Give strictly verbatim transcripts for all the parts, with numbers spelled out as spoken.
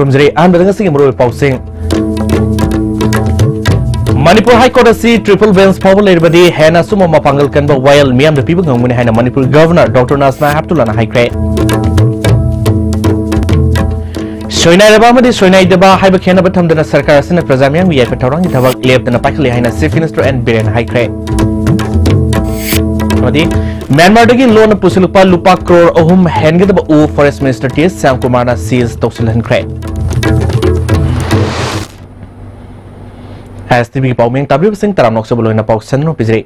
ꯊꯝꯖꯔꯤ꯫ ꯑꯍꯥꯟꯕꯗ ꯉꯁꯤꯒꯤ ꯃꯔꯨꯑꯣꯏꯕ ꯄꯥꯎꯁꯤꯡ꯫ ꯃꯅꯤꯄꯨꯔ ꯍꯥꯏ ꯀꯣꯔꯠ ꯑꯁꯤ triple bench ꯐꯥꯎꯕ ꯂꯩꯔꯕꯗꯤ ꯍꯦꯟꯅ ꯑꯆꯨꯝꯕ ꯃꯄꯥꯡꯒꯜ ꯀꯟꯕ ꯋꯥꯌꯦꯜ ꯃꯤꯌꯥꯝꯗ ꯄꯤꯕ ꯉꯝꯒꯅꯤ ꯍꯥꯏꯅ ꯃꯅꯤꯄꯨꯔ ꯒꯚꯔꯅꯔ ꯗꯣꯛꯇꯔ ꯅꯖꯃꯥ ꯍꯦꯞꯇꯨꯂꯥꯅ ꯍꯥꯏꯈ꯭ꯔꯦ꯫ ꯁꯣꯏꯅꯥꯏꯔꯕ ꯑꯃꯗꯤ ꯁꯣꯏꯅꯥꯏꯗꯕ ꯍꯥꯏꯕ ꯈꯦꯠꯅꯕ ꯊꯝꯗꯅ ꯁꯔꯀꯥꯔ ꯑꯁꯤꯅ ꯄ꯭ꯔꯖꯥ ꯃꯤꯌꯥꯝꯒꯤ ꯌꯥꯏꯐ ꯊꯧꯔꯥꯡꯒꯤ ꯊꯕꯛ ꯂꯦꯞꯇꯅ ꯄꯥꯏꯈꯠꯂꯤ ꯍꯥꯏꯅ Chief Minister ꯑꯦꯟ ꯕꯤꯔꯦꯟꯅ ꯍꯥꯏꯈ꯭ꯔꯦ꯫ ꯑꯃꯗꯤ ꯃ꯭ꯌꯥꯟꯃꯥꯔꯗꯒꯤ ꯂꯣꯟꯅ ꯄꯨꯁꯤꯜꯂꯛꯄ ꯂꯨꯄꯥ ꯀ꯭ꯔꯣꯔ ꯑꯍꯨꯝ ꯍꯦꯟꯒꯗꯕ ꯎ Forest Minister T S ꯁ꯭ꯌꯥꯝꯀꯨꯃꯥꯔꯅ seize ꯇꯧꯁꯤꯜꯍꯟꯈ꯭ꯔꯦ꯫ ꯑꯦꯁ ꯇꯤ ꯚꯤꯒꯤ ꯄꯥꯎꯃꯤꯡ ꯇꯥꯕꯤꯔꯤꯕꯁꯤꯡ ꯇꯔꯥꯝꯅ ꯑꯣꯛꯆꯕ ꯂꯣꯏꯅ ꯄꯥꯎ ꯁꯟꯗꯨꯅ ꯄꯤꯖꯔꯤ꯫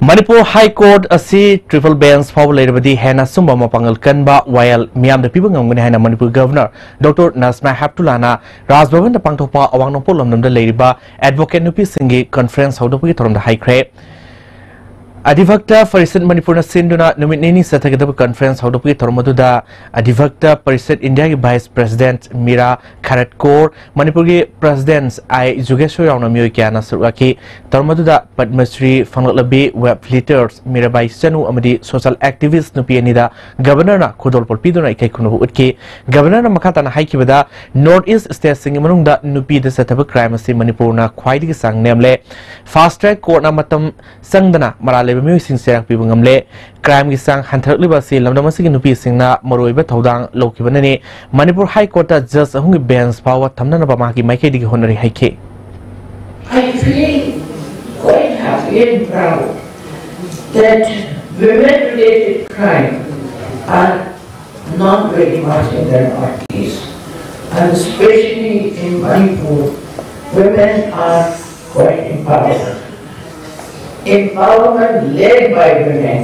ꯃꯅꯤꯄꯨꯔ ꯍꯥꯏ ꯀꯣꯔꯠ ꯑꯁꯤ triple bench ꯐꯥꯎꯕ ꯂꯩꯔꯕꯗꯤ ꯍꯦꯟꯅ ꯑꯆꯨꯝꯕ ꯃꯄꯥꯡꯒꯜ ꯀꯟꯕ ꯋꯥꯌꯦꯜ ꯃꯤꯌꯥꯝꯗ ꯄꯤꯕ ꯉꯝꯒꯅꯤ ꯍꯥꯏꯅ ꯃꯅꯤꯄꯨꯔ ꯒꯚꯔꯅꯔ ꯗꯣꯛꯇꯔ ꯅꯖꯃꯥ ꯍꯦꯞꯇꯨꯂꯥꯅ ꯔꯥꯖ ꯚꯕꯟꯗ ꯄꯥꯡꯊꯣꯛꯄ ꯑꯋꯥꯡ ꯅꯣꯡꯄꯣꯛ ꯂꯝꯗꯝꯗ ꯂꯩꯔꯤꯕ advocate ꯅꯨꯄꯤꯁꯤꯡꯒꯤ conference ꯍꯧꯗꯣꯛꯄꯒꯤ ꯊꯧꯔꯝꯗ ꯍꯥꯏꯈ꯭ꯔꯦ꯫ ꯑꯙꯤꯚꯛꯇ ꯄꯔꯤꯁꯠ ꯃꯅꯤꯄꯨꯔꯅ ꯁꯤꯟꯗꯨꯅ ꯅꯨꯃꯤꯠ ꯅꯤꯅꯤ ꯆꯠꯊꯒꯗꯕ conference ꯍꯧꯗꯣꯛꯄꯒꯤ ꯊꯧꯔꯝ ꯑꯗꯨꯗ ꯑꯙꯤꯚꯛꯇ ꯄꯔꯤꯁꯠ ꯏꯟꯗꯤꯌꯥꯒꯤ vice president ꯃꯤꯔꯥ ꯈꯔꯠꯀꯣꯔ, ꯃꯅꯤꯄꯨꯔꯒꯤ president ꯑꯥꯏ ꯖꯨꯒꯦꯁꯣꯔ ꯌꯥꯎꯅ ꯃꯤꯑꯣꯏ ꯀꯌꯥꯅ ꯁꯔꯨꯛ ꯌꯥꯈꯤ꯫ ꯊꯧꯔꯝ ꯑꯗꯨꯗ ꯄꯗꯃꯁ꯭ꯔꯤ ꯐꯪꯂꯛꯂꯕꯤ web leaders ꯃꯤꯔꯥꯕꯥꯏ ꯆꯅꯨ ꯑꯃꯗꯤ social activist ꯅꯨꯄꯤ ꯑꯅꯤꯗ ꯒꯕꯔꯅꯔꯅ ꯈꯨꯗꯣꯜꯄꯣꯠ ꯄꯤꯗꯨꯅ ꯏꯀꯥꯏ ꯈꯨꯝꯅꯕ ꯎꯠꯈꯤ꯫ ꯒꯕꯔꯅꯔꯅ ꯃꯈꯥ ꯇꯥꯅ ꯍꯥꯏꯈꯤꯕꯗ, North East stateꯁꯤꯡꯒꯤ ꯃꯅꯨꯡꯗ ꯅꯨꯄꯤꯗ ꯆꯠꯊꯕ crime ꯑꯁꯤ ꯃꯅꯤꯄꯨꯔꯅ ꯈ꯭ꯋꯥꯏꯗꯒꯤ ꯆꯥꯡ ꯅꯦꯝꯂꯦ꯫ Fast track courtꯅ ꯃꯇꯝ ꯆꯪꯗꯅ ꯃꯔꯥꯜ ꯂꯩꯕ ꯃꯤꯑꯣꯏꯁꯤꯡ ꯆꯩꯔꯥꯛ ꯄꯤꯕ ꯉꯝꯂꯦ꯫ Crimeꯒꯤ ꯆꯥꯡ ꯍꯟꯊꯔꯛꯂꯤꯕ ꯑꯁꯤ ꯂꯝꯗꯝ ꯑꯁꯤꯒꯤ ꯅꯨꯄꯤꯁꯤꯡꯅ ꯃꯔꯨꯑꯣꯏꯕ ꯊꯧꯗꯥꯡ ꯂꯧꯈꯤꯕꯅꯅꯤ꯫ ꯃꯅꯤꯄꯨꯔ ꯍꯥꯏ ꯀꯣꯔꯠꯇ judge ꯑꯍꯨꯝꯒꯤ bench ꯐꯥꯎꯕ ꯊꯝꯅꯅꯕ ꯃꯍꯥꯛꯀꯤ ꯃꯥꯏꯀꯩꯗꯒꯤ ꯍꯣꯠꯅꯔꯤ ꯍꯥꯏꯈꯤ꯫ I feel quite happy and proud that women-related crime are not very much in the Northeast, and especially in Manipur, women are quite empowered. Empowerment led by women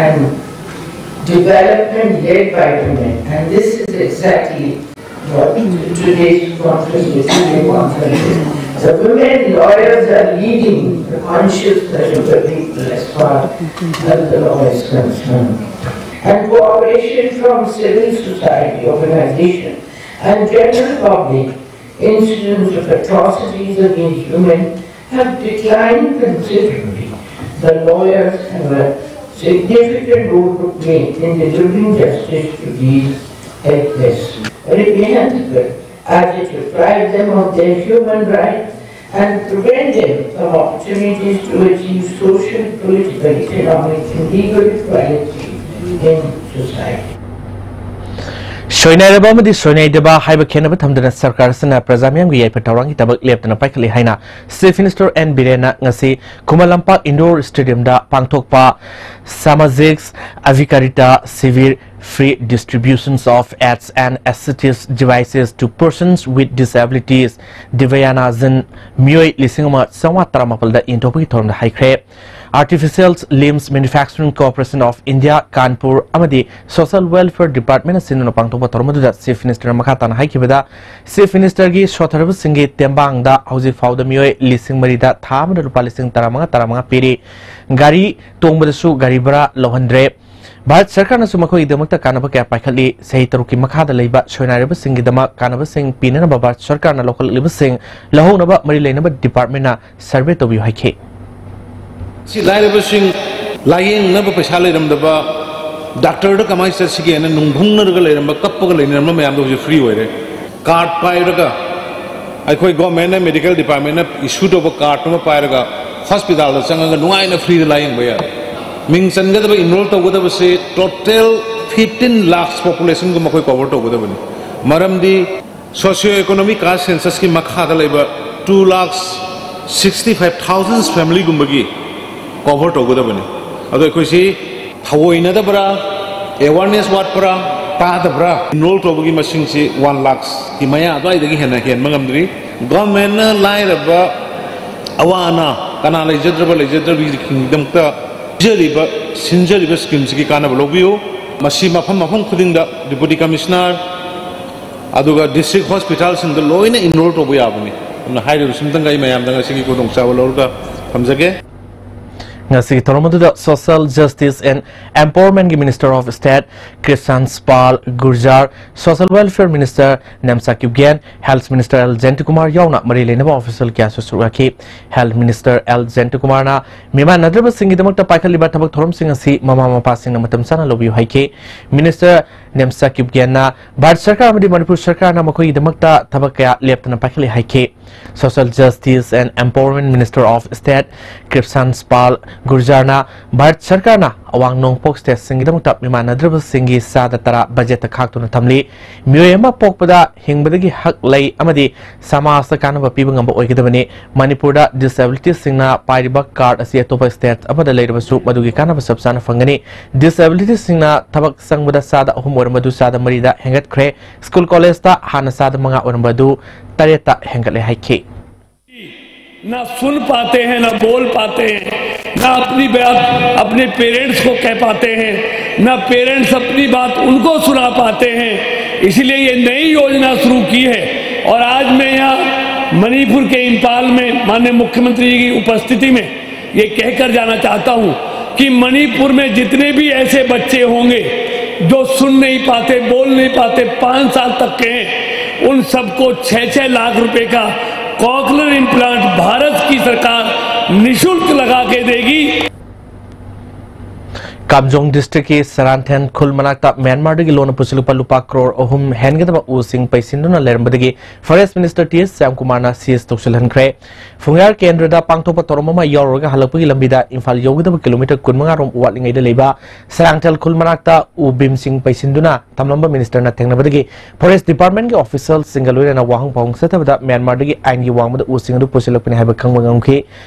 and development led by women, and this is exactly what today's conference is, today's conference is. The women lawyers are leading the consciousness of the people as far as the law is concerned. And cooperation from civil society organizations and general public, incidents of atrocities against women have declined considerably. The lawyers have a significant role to play in delivering justice to these helpless, reprehensible, are to deprive them of their human rights and prevent them from opportunities to achieve social, political, economic, and legal equality in society. ꯁꯣꯏꯅꯥꯏꯔꯕ ꯑꯃꯗꯤ ꯁꯣꯏꯅꯥꯏꯗꯕ ꯍꯥꯏꯕ ꯈꯦꯠꯅꯕ ꯊꯝꯗꯅ ꯁꯔꯀꯥꯔ ꯑꯁꯤꯅ ꯄ꯭ꯔꯖꯥ ꯃꯤꯌꯥꯝꯒꯤ ꯌꯥꯏꯐ ꯊꯧꯔꯥꯡꯒꯤ ꯊꯕꯛ ꯂꯦꯞꯇꯅ ꯄꯥꯏꯈꯠꯂꯤ ꯍꯥꯏꯅ Chief Minister N ꯕꯤꯔꯦꯟꯅ ꯉꯁꯤ ꯈꯨꯃꯟ ꯂꯝꯄꯥꯛ Indoor Stadiumꯗ ꯄꯥꯡꯊꯣꯛꯄ Samajik Adhikarita Shivir, Free Distributions of Aids and Assistive Devices to Persons with Disabilities, Divyangjan, ꯃꯤꯑꯣꯏ ꯂꯤꯁꯤꯡ ꯑꯃ ꯆꯥꯝꯃꯉꯥ ꯇꯔꯥꯃꯥꯄꯜꯗ ꯌꯦꯟꯊꯣꯛꯄꯒꯤ ꯊꯧꯔꯝꯗ ꯍꯥꯏꯈ꯭ꯔꯦ꯫ Artificial Limbs Manufacturing Corporation of India, Kanpur ꯑꯃꯗꯤ Social Welfare Department ꯑꯁꯤꯟꯅ ꯄꯥꯡꯊꯣꯛꯄ ꯊꯧꯔꯝ ꯑꯗꯨꯗ Chief Minister ꯃꯈꯥ ꯇꯥꯅ ꯍꯥꯏꯈꯤꯕꯗ, Chief Ministerꯒꯤ ꯁꯣꯊꯔꯕꯁꯤꯡꯒꯤ ꯇꯦꯡꯕꯥꯡꯗ ꯍꯧꯖꯤꯛ ꯐꯥꯎꯕꯗ ꯃꯤꯑꯣꯏ ꯂꯤꯁꯤꯡ ꯃꯔꯤꯗ ꯊꯥ ꯑꯃꯗ ꯂꯨꯄꯥ ꯂꯤꯁꯤꯡ ꯇꯔꯥꯃꯉꯥ ꯇꯔꯥꯃꯉꯥ ꯄꯤꯔꯤ꯫ ꯒꯥꯔꯤ ꯇꯣꯡꯕꯗꯁꯨ ꯒꯥꯔꯤ ꯚꯔꯥ ꯂꯧꯍꯟꯗ꯭ꯔꯦ꯫ ꯚꯥꯔꯠ ꯁꯔꯀꯥꯔꯅꯁꯨ ꯃꯈꯣꯏꯒꯤꯗꯃꯛꯇ ꯀꯥꯟꯅꯕ ꯀꯌꯥ ꯄꯥꯏꯈꯠꯂꯤ꯫ ꯆꯍꯤ ꯇꯔꯨꯛꯀꯤ ꯃꯈꯥꯗ ꯂꯩꯕ ꯁꯣꯏꯅꯥꯏꯔꯕꯁꯤꯡꯒꯤꯗꯃꯛ ꯀꯥꯟꯅꯕꯁꯤꯡ ꯄꯤꯅꯅꯕ ꯚꯥꯔꯠ ꯁꯔꯀꯥꯔꯅ ꯂꯧꯈꯠꯂꯛꯂꯤꯕꯁꯤꯡ ꯂꯧꯍꯧꯅꯕ ꯃꯔꯤ ꯂꯩꯅꯕ departmentꯅ survey ꯇꯧꯕꯤꯌꯨ ꯍꯥꯏꯈꯤ꯫ ꯁꯤ ꯂꯥꯏꯔꯕꯁꯤꯡ, ꯂꯥꯏꯌꯦꯡꯅꯕ ꯄꯩꯁꯥ ꯂꯩꯔꯝꯗꯕ, ꯗꯥꯛꯇꯔꯗ ꯀꯃꯥꯏꯅ ꯆꯠꯁꯤꯒꯦꯅ ꯅꯨꯡ ꯍꯨꯡꯅꯔꯒ ꯂꯩꯔꯝꯕ, ꯀꯞꯄꯒ ꯂꯩꯅꯔꯝꯕ ꯃꯌꯥꯝꯗꯣ ꯍꯧꯖꯤꯛ free ꯑꯣꯏꯔꯦ꯫ Card ꯄꯥꯏꯔꯒ, ꯑꯩꯈꯣꯏ governmentꯅ, medical departmentꯅ issue ꯇꯧꯕ cardꯇꯨꯃ ꯄꯥꯏꯔꯒ hospitalꯗ ꯆꯪꯉꯒ ꯅꯨꯡꯉꯥꯏꯅ freeꯗ ꯂꯥꯏꯌꯦꯡꯕ ꯌꯥꯔꯦ꯫ ꯃꯤꯡ ꯆꯟꯒꯗꯕ, enroll ꯇꯧꯒꯗꯕꯁꯦ total fifteen lakhs populationꯒꯨꯝꯕ ꯑꯩꯈꯣꯏ cover ꯇꯧꯒꯗꯕꯅꯤ꯫ ꯃꯔꯝꯗꯤ socio economic caste censusꯀꯤ ꯃꯈꯥꯗ ꯂꯩꯕ two lakhs sixty five thousand familyꯒꯨꯝꯕꯒꯤ cover ꯇꯧꯒꯗꯕꯅꯤ꯫ ꯑꯗꯣ ꯑꯩꯈꯣꯏꯁꯤ ꯊꯑꯣꯏꯅꯗꯕ꯭ꯔꯥ, awareness ꯋꯥꯠꯄ꯭ꯔꯥ, ꯇꯥꯗꯕ꯭ꯔꯥ, enroll ꯇꯧꯕꯒꯤ ꯃꯁꯤꯡꯁꯤ one lakhꯀꯤ ꯃꯌꯥ ꯑꯗꯨꯋꯥꯏꯗꯒꯤ ꯍꯦꯟꯅ ꯍꯦꯟꯕ ꯉꯝꯗ꯭ꯔꯤ꯫ Governmentꯅ ꯂꯥꯏꯔꯕ, ꯑꯋꯥ ꯑꯅꯥ, ꯀꯅꯥ ꯂꯩꯖꯗ꯭ꯔꯕ ꯂꯩꯖꯗ꯭ꯔꯕꯒꯤꯗꯃꯛꯇ ꯄꯤꯖꯔꯤꯕ, ꯁꯤꯟꯖꯔꯤꯕ schemeꯁꯤꯒꯤ ꯀꯥꯟꯅꯕ ꯂꯧꯕꯤꯌꯨ꯫ ꯃꯁꯤ ꯃꯐꯝ ꯃꯐꯝ ꯈꯨꯗꯤꯡꯗ Deputy Commissioner ꯑꯗꯨꯒ district hospitalꯁꯤꯡꯗ ꯂꯣꯏꯅ enroll ꯇꯧꯕ ꯌꯥꯕꯅꯤ꯫ ꯑꯗꯨꯅ ꯍꯥꯏꯔꯤꯕꯁꯤꯃꯇꯪꯒ ꯑꯩ ꯃꯌꯥꯝꯗ ꯉꯁꯤꯒꯤ ꯈꯨꯗꯣꯡꯆꯥꯕ ꯂꯧꯔꯒ ꯊꯝꯖꯒꯦ꯫ ꯉꯁꯤꯒꯤ ꯊꯧꯔꯝ ꯑꯗꯨꯗ Social Justice and Empowermentꯀꯤ Minister of State Krishan Pal Gurjar, Social Welfare Minister Nemcha Kipgen, Health Minister L Jayantakumar ꯌꯥꯎꯅ ꯃꯔꯤ ꯂꯩꯅꯕ official ꯀꯌꯥꯁꯨ ꯁꯔꯨꯛ ꯌꯥꯈꯤ꯫ Health Minister ꯑꯦꯜ ꯖꯌꯟꯇꯀꯨꯃꯥꯔꯅ ꯃꯤꯃꯥꯟꯅꯗ꯭ꯔꯕꯁꯤꯡꯒꯤꯗꯃꯛꯇ ꯄꯥꯏꯈꯠꯂꯤꯕ ꯊꯕꯛ ꯊꯧꯔꯝꯁꯤꯡ ꯑꯁꯤ ꯃꯃꯥ ꯃꯄꯥꯁꯤꯡꯅ ꯃꯇꯝ ꯆꯥꯅ ꯂꯧꯕꯤꯌꯨ ꯍꯥꯏꯈꯤ꯫ Minister ꯅꯦꯝꯁꯥ ꯀꯤꯞꯒꯦꯟꯅ ꯚꯥꯔꯠ ꯁꯔꯀꯥꯔ ꯑꯃꯗꯤ ꯃꯅꯤꯄꯨꯔ ꯁꯔꯀꯥꯔꯅ ꯃꯈꯣꯏꯒꯤꯗꯃꯛꯇ ꯊꯕꯛ ꯀꯌꯥ ꯂꯦꯞꯇꯅ ꯄꯥꯏꯈꯠꯂꯤ ꯍꯥꯏꯈꯤ꯫ Social Justice and Empowerment Minister of State ꯀ꯭ꯔꯤꯞꯁꯥꯟ ꯄꯥꯜ ꯒꯨꯔꯖꯥꯔꯅ ꯚꯥꯔꯠ ꯁꯔꯀꯥꯔꯅ ꯑꯋꯥꯡ ꯅꯣꯡꯄꯣꯛ ꯁ꯭ꯇꯦꯠꯁꯤꯡꯒꯤꯗꯃꯛꯇ ꯃꯤꯃꯥꯟꯅꯗ꯭ꯔꯕꯁꯤꯡꯒꯤ ꯆꯥꯗ ꯇꯔꯥ ꯕꯖꯦꯠꯇ ꯈꯥꯛꯇꯨꯅ ꯊꯝꯂꯤ꯫ ꯃꯤꯑꯣꯏ ꯑꯃ ꯄꯣꯛꯄꯗ ꯍꯤꯡꯕꯗꯒꯤ ꯍꯛ ꯂꯩ ꯑꯃꯗꯤ ꯁꯃꯥꯖꯇ ꯀꯥꯟꯅꯕ ꯄꯤꯕ ꯉꯝꯕ ꯑꯣꯏꯒꯗꯕꯅꯤ꯫ ꯃꯅꯤꯄꯨꯔꯗ ꯗꯤꯁꯑꯦꯕꯤꯂꯤꯇꯤꯁꯤꯡꯅ ꯄꯥꯏꯔꯤꯕ ꯀꯥꯔꯗ ꯑꯁꯤ ꯑꯇꯣꯞꯄ ꯁ꯭ꯇꯦꯠ ꯑꯃꯗ ꯂꯩꯔꯕꯁꯨ ꯃꯗꯨꯒꯤ ꯀꯥꯟꯅꯕ ꯆꯞ ꯆꯥꯅ ꯐꯪꯒꯅꯤ꯫ ꯗꯤꯁꯑꯦꯕꯤꯂꯤꯇꯤꯁꯤꯡꯅ ꯊꯕꯛ ꯆꯪꯕꯗ ꯆꯥꯗ ꯑꯍꯨꯝ ꯑꯣꯏꯔꯝꯕꯗꯨ ꯆꯥꯗ ꯃꯔꯤꯗ ꯍꯦꯟꯒꯠꯈ꯭ꯔꯦ꯫ ꯁ꯭ꯀꯨꯜ ꯀꯣꯂꯦꯖꯇ ꯍꯥꯟꯅ ꯆꯥꯗ ꯃꯉꯥ ꯑꯣꯏꯔꯝꯕꯗꯨ ꯇꯔꯦꯠꯇ ꯍꯦꯟꯒꯠꯂꯦ ꯍꯥꯏꯈꯤ꯫ ना सुन पाते हैं, ना बोल पाते हैं, ना अपनी बात अपने पेरेंट्स को कह पाते हैं, ना पेरेंट्स अपनी बात उनको सुना पाते हैं। इसीलिए ये नई योजना शुरू की है। और आज मैं यहाँ मणिपुर के इंफाल में माननीय मुख्यमंत्री जी की उपस्थिति में ये कहकर जाना चाहता हूँ कि मणिपुर में जितने भी ऐसे बच्चे होंगे जो सुन नहीं पाते, बोल नहीं पाते, पाँच साल तक के हैं, उन सबको छह छह लाख रुपए का कॉकलियर इम्प्लांट भारत की सरकार निशुल्क लगा के देगी। ꯀꯥꯝꯖꯣꯡ ꯗꯤꯁꯇ꯭ꯔꯤꯛꯀꯤ ꯁꯔꯥꯟꯊꯦꯟ ꯈꯨꯜ ꯃꯅꯥꯛꯇ ꯃ꯭ꯌꯥꯟꯃꯥꯔꯗꯒꯤ ꯂꯣꯟꯅ ꯄꯨꯁꯤꯜꯂꯛꯄ ꯂꯨꯄꯥ ꯀ꯭ꯔꯣꯔ ꯑꯍꯨꯝ ꯍꯦꯟꯒꯗꯕ ꯎꯁꯤꯡ ꯄꯩꯁꯤꯟꯗꯨꯅ ꯂꯩꯔꯝꯕꯗꯒꯤ ꯐꯣꯔꯦꯁ ꯃꯤꯅꯤꯁꯇꯔ ꯇꯤ ꯑꯦꯁ ꯁ꯭ꯌꯥꯝꯀꯨꯃꯥꯔꯅ ꯁꯤꯖ ꯇꯧꯁꯤꯜꯍꯟꯈ꯭ꯔꯦ꯫ ꯐꯨꯡꯌꯥꯔ ꯀꯦꯟꯗ꯭ꯔꯗ ꯄꯥꯡꯊꯣꯛꯄ ꯊꯧꯔꯝ ꯑꯃ ꯌꯥꯎꯔꯨꯔꯒ ꯍꯜꯂꯛꯄꯒꯤ ꯂꯝꯕꯤꯗ ꯏꯝꯐꯥꯜ ꯌꯧꯒꯗꯕ ꯀꯤꯂꯣꯃꯤꯇꯔ ꯀꯨꯟꯃꯉꯥ ꯔꯣꯝ ꯋꯥꯠꯂꯤꯉꯩꯗ ꯂꯩꯕ ꯁꯔꯥꯡꯊꯦꯜ ꯈꯨꯜ ꯃꯅꯥꯛꯇ ꯎ ꯕꯤꯝꯁꯤꯡ ꯄꯩꯁꯤꯟꯗꯨꯅ ꯊꯝꯂꯝꯕ ꯃꯤꯅꯤꯁꯇꯔꯅ ꯊꯦꯡꯅꯕꯗꯒꯤ ꯐꯣꯔꯦꯁ ꯗꯤꯄꯥꯔꯠꯃꯦꯟꯒꯤ ꯑꯣꯐꯤꯁꯤꯌꯦꯜꯁꯤꯡꯒ ꯂꯣꯏꯅꯅ ꯋꯥꯍꯪ ꯄꯥꯎꯍꯪ ꯆꯠꯊꯕꯗ ꯃ꯭ꯌꯥꯟꯃꯥꯔꯗꯒꯤ ꯑꯥꯏꯟꯒꯤ ꯋꯥꯡꯃꯗ ꯎꯁꯤꯡ ꯑꯗꯨ ꯄꯨꯁꯤꯜꯂꯛꯄꯅꯤ ꯍꯥꯏꯕ ꯈꯪꯕ ꯉꯝꯈꯤ꯫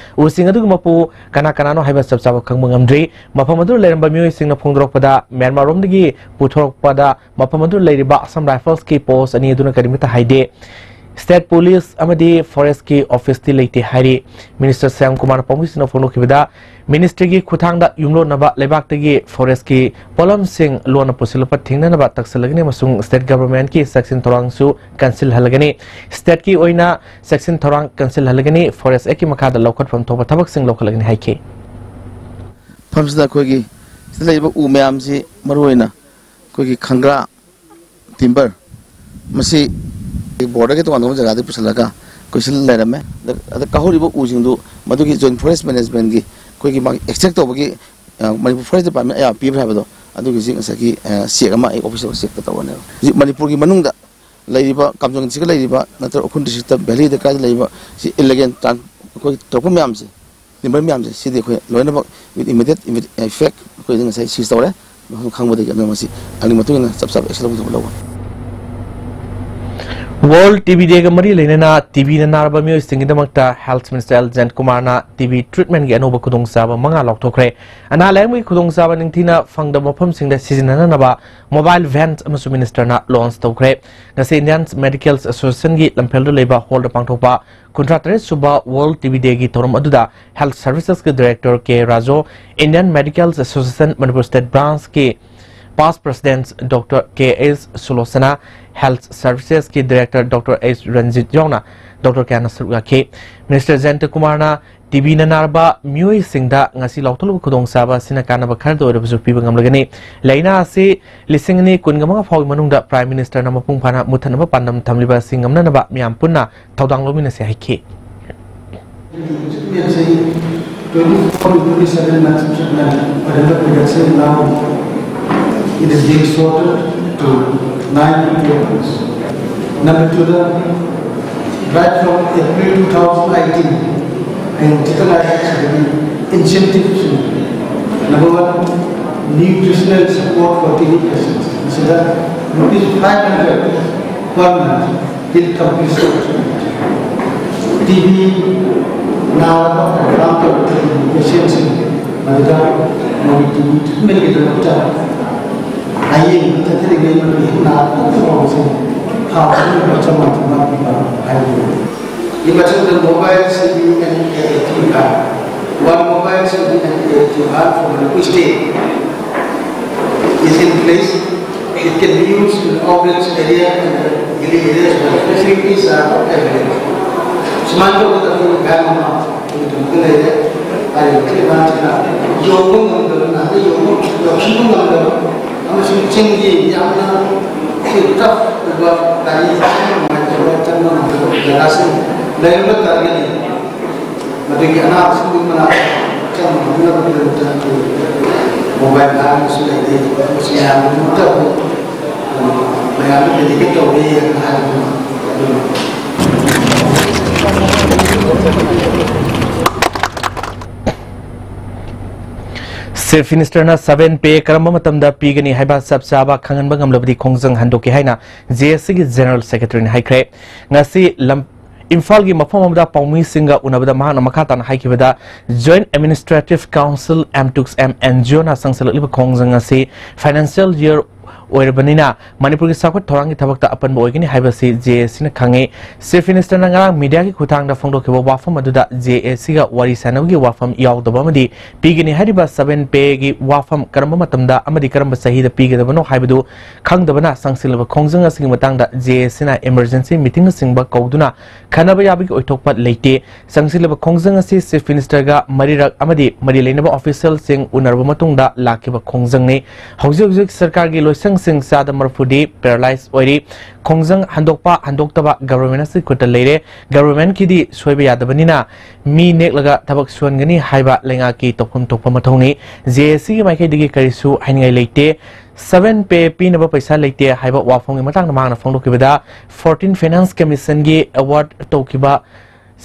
ꯎꯁꯤꯡ ꯑꯗꯨꯒꯤ ꯃꯄꯨ ꯀꯅꯥ ꯀꯅꯥꯅꯣ ꯍꯥꯏꯕ ꯆꯞ ꯆꯥꯕ ꯈꯪꯕ ꯉꯝꯗ꯭ꯔꯤ꯫ ꯃꯐꯝ ꯑꯗꯨꯗ ꯂꯩꯔꯝꯕ ꯃꯤꯑꯣꯏꯁꯤꯡꯅ ꯐꯣꯡꯗꯣꯔꯛꯄꯗ, ꯃ꯭ꯌꯥꯟꯃꯥꯔꯔꯣꯝꯗꯒꯤ ꯄꯨꯊꯣꯔꯛꯄꯗ ꯃꯐꯝ ꯑꯗꯨꯗ ꯂꯩꯔꯤꯕ ꯑꯁꯥꯝ ꯔꯥꯏꯐꯜꯁꯀꯤ ꯄꯣꯁ ꯑꯅꯤ ꯑꯗꯨꯅ ꯀꯔꯤꯃꯠꯇ ꯍꯥꯏꯗꯦ꯫ ꯁ꯭ꯇꯦꯠ ꯄꯨꯂꯤꯁ ꯑꯃꯗꯤ ꯐꯣꯔꯦꯁ꯭ꯠꯀꯤ ꯑꯣꯐꯤꯁꯇꯤ ꯂꯩꯇꯦ ꯍꯥꯏꯔꯤ꯫ ꯃꯤꯅꯤꯁꯇꯔ ꯁ꯭ꯌꯥꯝ ꯀꯨꯃꯥꯔꯅ ꯄꯥꯎꯃꯤꯁꯤꯡꯅ ꯐꯣꯡꯗꯣꯛꯈꯤꯕꯗ, ꯃꯤꯅꯤꯁꯇ꯭ꯔꯤꯒꯤ ꯈꯨꯠꯊꯥꯡꯗ ꯌꯨꯝꯂꯣꯟꯅꯕ ꯂꯩꯕꯥꯛꯇꯒꯤ ꯐꯣꯔꯦꯁ꯭ꯠꯀꯤ ꯄꯣꯠꯂꯝꯁꯤꯡ ꯂꯣꯟꯅ ꯄꯨꯁꯤꯜꯂꯛꯄ ꯊꯤꯡꯅꯅꯕ ꯇꯛꯁꯤꯜꯂꯒꯅꯤ ꯑꯃꯁꯨꯡ ꯁ꯭ꯇꯦꯠ ꯒꯚꯔꯟꯃꯦꯟꯠꯀꯤ ꯆꯦꯛꯁꯤꯟ ꯊꯧꯔꯥꯡꯁꯨ ꯀꯟꯁꯤꯜꯍꯜꯂꯒꯅꯤ꯫ ꯁ꯭ꯇꯦꯠꯀꯤ ꯑꯣꯏꯅ ꯆꯦꯛꯁꯤꯟ ꯊꯧꯔꯥꯡ ꯀꯟꯁꯤꯜꯍꯜꯂꯒꯅꯤ꯫ ꯐꯣꯔꯦꯁ꯭ꯠ ꯑꯦꯛꯠꯀꯤ ꯃꯈꯥꯗ ꯂꯧꯈꯠꯐꯝ ꯊꯣꯛꯄ ꯊꯕꯛꯁꯤꯡ ꯂꯧꯈꯠꯂꯒꯅꯤ ꯍꯥꯏꯈꯤ꯫ ꯃꯐꯝꯁꯤꯗ ꯑꯩꯈꯣꯏꯒꯤ ꯁꯤꯗ ꯂꯩꯔꯤꯕ ꯎ ꯃꯌꯥꯝꯁꯤ, ꯃꯔꯨꯑꯣꯏꯅ ꯑꯩꯈꯣꯏꯒꯤ ꯈꯪꯒ꯭ꯔꯥ, ꯇꯤꯝꯕꯔ, ꯃꯁꯤ ꯕꯣꯔꯗꯔꯒꯤ ꯇꯣꯉꯥꯟ ꯇꯣꯉꯥꯟꯕ ꯖꯒꯥꯗꯒꯤ ꯄꯨꯁꯤꯜꯂꯒ ꯑꯩꯈꯣꯏ ꯁꯤꯗ ꯂꯩꯔꯝꯃꯦ꯫ ꯑꯗ, ꯑꯗ ꯀꯥꯍꯧꯔꯤꯕ ꯎꯁꯤꯡꯗꯨ ꯃꯗꯨꯒꯤ ꯖꯣꯏꯟꯠ ꯐꯣꯔꯦꯁ꯭ꯠ ꯃꯦꯅꯦꯖꯃꯦꯟꯠꯀꯤ ꯑꯩꯈꯣꯏꯒꯤ ꯃꯥꯒꯤ ꯑꯦꯛꯁꯇ꯭ꯔꯦꯛ ꯇꯧꯕꯒꯤ, ꯑ, ꯃꯅꯤꯄꯨꯔ ꯐꯣꯔꯦꯁ꯭ꯠ ꯗꯤꯄꯥꯔꯠꯃꯦꯟꯠ ꯑꯌꯥꯕ ꯄꯤꯕ꯭ꯔꯥ ꯍꯥꯏꯕꯗꯣ ꯑꯗꯨꯒꯤꯁꯤ ꯉꯁꯥꯏꯒꯤ ꯆꯦꯛ ꯑꯃ ꯑꯩ ꯑꯣꯐꯤꯁꯤꯌꯦꯜ ꯆꯦꯛꯇ ꯇꯧꯔꯅꯦꯕ꯫ ꯍꯧꯖꯤꯛ ꯃꯅꯤꯄꯨꯔꯒꯤ ꯃꯅꯨꯡꯗ ꯂꯩꯔꯤꯕ ꯀꯥꯝꯖꯣꯡ ꯗꯤꯁꯇ꯭ꯔꯤꯛꯇ ꯂꯩꯔꯤꯕ ꯅꯠꯇ꯭ꯔꯒ ꯎꯈ꯭ꯔꯨꯜ ꯗꯤꯁꯇ꯭ꯔꯤꯛꯇ ꯚꯦꯂꯤꯗ ꯀꯥꯏꯗ ꯂꯩꯔꯤꯕ ꯁꯤ ꯏꯂꯤꯒꯦꯜ ꯑꯩꯈꯣꯏ ꯇꯧꯔꯛꯄ ꯃꯌꯥꯝꯁꯦ, ꯇꯤꯝꯕꯔ ꯃꯌꯥꯝꯁꯦ ꯁꯤꯗꯤ ꯑꯩꯈꯣꯏ ꯂꯣꯏꯅꯃꯛ with immediate effect ꯑꯩꯈꯣꯏꯗꯤ ꯉꯁꯥꯏ ꯁꯤꯖ ꯇꯧꯔꯦ꯫ ꯃꯐꯝ ꯈꯪꯕꯗꯒꯤ ꯑꯗꯨꯅ ꯃꯁꯤ ꯑꯗꯨꯒꯤ ꯃꯇꯨꯡ ꯏꯟꯅ ꯆꯞ ꯆꯥꯕ action ꯂꯧꯒꯗꯕ ꯂꯧꯒꯅꯤ꯫ World T B Day ꯒ ꯃꯔꯤ ꯂꯩꯅꯅ T B ꯅ ꯅꯥꯔꯕ ꯃꯤꯑꯣꯏꯁꯤꯡꯒꯤꯗꯃꯛꯇ Health Minister L Jayant Kumar ꯅ T B treatment ꯀꯤ ꯑꯅꯧꯕ ꯈꯨꯗꯣꯡꯆꯥꯕ ꯃꯉꯥ ꯂꯥꯎꯊꯣꯛꯈ꯭ꯔꯦ꯫ ꯑꯅꯥ ꯂꯥꯌꯦꯡꯕꯒꯤ ꯈꯨꯗꯣꯡꯆꯥꯕ ꯅꯤꯡꯊꯤꯅ ꯐꯪꯗꯕ ꯃꯐꯝꯁꯤꯡꯗ ꯁꯤꯖꯤꯟꯅꯅꯕ mobile van ꯑꯃꯁꯨ minister ꯅ launch ꯇꯧꯈ꯭ꯔꯦ꯫ ꯉꯁꯤ Indian Medical Association ꯒꯤ ꯂꯝꯐꯦꯜꯗ ꯂꯩꯕ hall ꯗ ꯄꯥꯡꯊꯣꯛꯄ ꯀꯨꯟꯊ꯭ꯔꯥ ꯇꯔꯦꯠ ꯁꯨꯕ World T B Day ꯒꯤ ꯊꯧꯔꯝ ꯑꯗꯨꯗ Health Services ꯀꯤ Director K Rajo, Indian Medical Association Manipur State Branch ꯀꯤ past President Doctor K S Sulosana, Health Services ꯀꯤ Director Doctor H Ranjit ꯌꯥꯎꯅ doctor ꯀꯌꯥꯅ ꯁꯔꯨꯛ ꯌꯥꯈꯤ꯫ Minister Jayanta Kumar ꯅ T B ꯅ ꯅꯥꯔꯕ ꯃꯤꯑꯣꯏꯁꯤꯡꯗ ꯉꯁꯤ ꯂꯥꯎꯊꯣꯛꯂꯤꯕ ꯈꯨꯗꯣꯡꯆꯥꯕ ꯑꯁꯤꯅ ꯀꯥꯟꯅꯕ ꯈꯔꯗ ꯑꯣꯏꯔꯕꯁꯨ ꯄꯤꯕ ꯉꯝꯂꯒꯅꯤ꯫ ꯂꯥꯏꯅꯥ ꯑꯁꯤ ꯂꯤꯁꯤꯡ ꯑꯅꯤ ꯀꯨꯟꯒ ꯃꯉꯥ ꯐꯥꯎꯒꯤ ꯃꯅꯨꯡꯗ Prime Minister ꯅ ꯃꯄꯨꯡ ꯐꯥꯅ ꯃꯨꯠꯊꯠꯅꯕ ꯄꯥꯟꯗꯝ ꯊꯝꯂꯤꯕ ꯑꯁꯤ ꯉꯝꯅꯅꯕ ꯃꯤꯌꯥꯝ ꯄꯨꯟꯅ ꯊꯧꯗꯥꯡ ꯂꯧꯃꯤꯟꯅꯁꯤ ꯍꯥꯏꯈꯤ꯫ Twenty-four to twenty-seven months treatment, whatever period say now, it is being sorted to nine people. Number two, the right from April two thousand eighteen, and जितना है, incentive, number one, nutritional support for T B patients. This is the rupees five hundred per month. Will complete. T B ꯅꯥꯔꯕ confirm ꯇꯧꯔꯕ ꯄꯦꯁꯦꯟꯁꯤꯡ ꯑꯗꯨꯗ ꯃꯣꯏꯒꯤ T B treatment ꯀꯤꯗꯃꯛꯇ ꯍꯌꯦꯡ ꯅꯠꯇ꯭ꯔꯒ ꯃꯗꯨꯒꯤ ꯅꯥꯔꯛꯄ ꯐꯥꯎꯕꯁꯦ ꯊꯥ ꯈꯨꯗꯤꯡꯃꯛꯇ ꯆꯥꯝꯃꯉꯥ ꯆꯥꯝꯃꯉꯥ ꯄꯤꯕ ꯍꯥꯏꯕꯅꯤ꯫ ꯃꯊꯪꯗ mobile C B N A T R, one mobile C B N A T R for Manipur State is in place. It can be used in off-grid area and hilly areas where facilities are available. ꯁꯨꯃꯥꯏꯅ ꯇꯧꯗꯅ ꯑꯩꯈꯣꯏꯅ ꯃꯌꯥꯝ ꯑꯃ ꯑꯩꯈꯣꯏꯒꯤꯗꯃꯛꯇ ꯂꯩꯔꯦ꯫ ꯍꯥꯏꯔꯤꯕ ꯑꯉꯥꯡꯁꯤꯅ ꯌꯧꯕ ꯉꯝꯗꯕ, ꯅꯍꯥꯟꯗ ꯌꯧꯕ, ꯌꯧꯁꯤꯟꯕ ꯉꯝꯗꯕ ꯑꯃꯁꯨꯡ ꯆꯤꯡꯒꯤ ꯌꯥꯝꯅ tough ꯑꯣꯏꯕ ꯒꯥꯔꯤ ꯅꯨꯡꯉꯥꯏꯇꯕ, ꯆꯪꯕ ꯉꯝꯗꯕ ꯖꯒꯥꯁꯤꯡ ꯂꯩꯔꯝꯕ ꯇꯥꯔꯒꯗꯤ, ꯃꯗꯨꯒꯤ ꯑꯅꯥꯕꯁꯤꯡꯗꯨꯒꯤ ꯃꯅꯥꯛꯇ ꯆꯪꯕ ꯉꯝꯅꯕꯒꯤꯗꯃꯛꯇ ꯑꯩꯈꯣꯏ ꯃꯣꯕꯥꯏꯜ ꯊꯥꯕꯁꯨ ꯂꯩꯇꯦ꯫ ꯃꯁꯤ ꯃꯌꯥꯝꯒꯤꯗꯃꯛꯇ ꯑꯩꯈꯣꯏ ꯃꯌꯥꯝꯗ ꯗꯦꯗꯤꯀꯦꯠ ꯇꯧꯕ ꯌꯦꯡꯕ ꯍꯥꯏꯕꯗꯨ꯫ ꯆꯤꯐ ꯃꯤꯅꯤꯁꯇꯔꯅ ꯁꯚꯦꯟ ꯄꯦ ꯀꯔꯝꯕ ꯃꯇꯝꯗ ꯄꯤꯒꯅꯤ ꯍꯥꯏꯕ ꯆꯞ ꯆꯥꯕ ꯈꯪꯍꯟꯕ ꯉꯝꯂꯕꯗꯤ ꯈꯣꯡꯖꯪ ꯍꯟꯗꯣꯛꯀꯦ ꯍꯥꯏꯅ ꯖꯦ ꯑꯦꯁ ꯁꯤꯒꯤ ꯖꯦꯅꯔꯦꯜ ꯁꯦꯀ꯭ꯔꯦꯇꯔꯤꯅ ꯍꯥꯏꯈ꯭ꯔꯦ꯫ ꯉꯁꯤ ꯂꯝ ꯏꯝꯐꯥꯜꯒꯤ ꯃꯐꯝ ꯑꯃꯗ ꯄꯥꯎꯃꯤꯁꯤꯡꯒ ꯎꯅꯕꯗ ꯃꯍꯥꯛꯅ ꯃꯈꯥ ꯇꯥꯅ ꯍꯥꯏꯈꯤꯕꯗ, Joint Administrative Council, ꯑꯦꯝ ꯇꯨꯛꯁ ꯑꯦꯝ ꯑꯦꯟ ꯖꯤ ꯑꯣꯅ ꯆꯪꯁꯤꯜꯂꯛꯂꯤꯕ ꯈꯣꯡꯖꯪ ꯑꯁꯤ ꯐꯥꯏꯅꯥꯟꯁꯤꯌꯦꯜ ꯌꯔ ꯑꯣꯏꯔꯕꯅꯤꯅ ꯃꯅꯤꯄꯨꯔꯒꯤ ꯆꯥꯎꯈꯠ ꯊꯧꯔꯥꯡꯒꯤ ꯊꯕꯛꯇ ꯑꯄꯟꯕ ꯑꯣꯏꯒꯅꯤ ꯍꯥꯏꯕꯁꯤ ꯖꯦ ꯑꯦ ꯁꯤꯅ ꯈꯪꯉꯤ꯫ ꯆꯤꯐ ꯃꯤꯅꯤꯁꯇꯔꯅ ꯉꯔꯥꯡ ꯃꯤꯗꯤꯌꯥꯒꯤ ꯈꯨꯠꯊꯥꯡꯗ ꯐꯣꯡꯗꯣꯛꯈꯤꯕ ꯋꯥꯐꯝ ꯑꯗꯨꯗ ꯖꯦ ꯑꯦ ꯁꯤꯒ ꯋꯥꯔꯤ ꯁꯥꯟꯅꯕꯒꯤ ꯋꯥꯐꯝ ꯌꯥꯎꯗꯕ ꯑꯃꯗꯤ ꯄꯤꯒꯅꯤ ꯍꯥꯏꯔꯤꯕ ꯁꯚꯦꯟ ꯄꯦꯒꯤ ꯋꯥꯐꯝ ꯀꯔꯝꯕ ꯃꯇꯝꯗ ꯑꯃꯗꯤ ꯀꯔꯝꯕ ꯆꯍꯤꯗ ꯄꯤꯒꯗꯕꯅꯣ ꯍꯥꯏꯕꯗꯨ ꯈꯪꯗꯕꯅ ꯆꯪꯁꯤꯜꯂꯕ ꯈꯣꯡꯖꯪ ꯑꯁꯤꯒꯤ ꯃꯇꯥꯡꯗ ꯖꯦ ꯑꯦ ꯁꯤꯅ ꯏꯃꯔꯖꯦꯟꯁꯤ ꯃꯤꯇꯤꯡꯅꯆꯤꯡꯕ ꯀꯧꯗꯨꯅ ꯈꯟꯅꯕ ꯌꯥꯕꯒꯤ ꯑꯣꯏꯊꯣꯛꯄ ꯂꯩꯇꯦ꯫ ꯆꯪꯁꯤꯜꯂꯕ ꯈꯣꯡꯖꯪ ꯑꯁꯤ ꯆꯤꯐ ꯃꯤꯅꯤꯁꯇꯔꯒ ꯃꯔꯤꯔꯛ ꯑꯃꯗꯤ ꯃꯔꯤ ꯂꯩꯅꯕ ꯑꯣꯐꯤꯁꯤꯌꯦꯜꯁꯤꯡ ꯎꯅꯔꯕ ꯃꯇꯨꯡꯗ ꯂꯥꯛꯈꯤꯕ ꯈꯣꯡꯖꯪꯅꯤ꯫ ꯍꯧꯖꯤꯛ ꯍꯧꯖꯤꯛ ꯁꯔꯀꯥꯔꯒꯤ ꯂꯣꯏꯁꯪꯁꯤꯡ ꯆꯥꯗ ꯃꯔꯐꯨꯗꯤ ꯄꯦꯔꯥꯂꯥꯏꯁ ꯑꯣꯏꯔꯤ꯫ ꯈꯣꯡꯖꯪ ꯍꯟꯗꯣꯛꯄ ꯍꯟꯗꯣꯛꯇꯕ ꯒꯚꯔꯟꯃꯦꯟꯠ ꯑꯁꯤ ꯈꯨꯠꯇ ꯂꯩꯔꯦ꯫ ꯒꯚꯔꯟꯃꯦꯟꯠꯀꯤꯗꯤ ꯁꯣꯏꯕ ꯌꯥꯗꯕꯅꯤꯅ ꯃꯤ ꯅꯦꯛꯂꯒ ꯊꯕꯛ ꯁꯨꯍꯟꯒꯅꯤ ꯍꯥꯏꯕ ꯂꯩꯉꯥꯛꯀꯤ ꯇꯧꯐꯝ ꯊꯣꯛꯄ ꯃꯊꯧꯅꯤ꯫ ꯖꯦ ꯑꯦ ꯁꯤꯒꯤ ꯃꯥꯏꯀꯩꯗꯒꯤ ꯀꯔꯤꯁꯨ ꯍꯥꯏꯅꯤꯡꯉꯥꯏ ꯂꯩꯇꯦ꯫ ꯁꯚꯦꯟ ꯄꯦ ꯄꯤꯅꯕ ꯄꯩꯁꯥ ꯂꯩꯇꯦ ꯍꯥꯏꯕ ꯋꯥꯐꯝꯒꯤ ꯃꯇꯥꯡꯗ ꯃꯍꯥꯛꯅ ꯐꯣꯡꯗꯣꯛꯈꯤꯕꯗ, ꯐꯣꯔꯇꯤꯟ ꯐꯥꯏꯅꯥꯟꯁ ꯀꯃꯤꯁꯟꯒꯤ ꯑꯦꯋꯥꯔꯗ ꯇꯧꯈꯤꯕ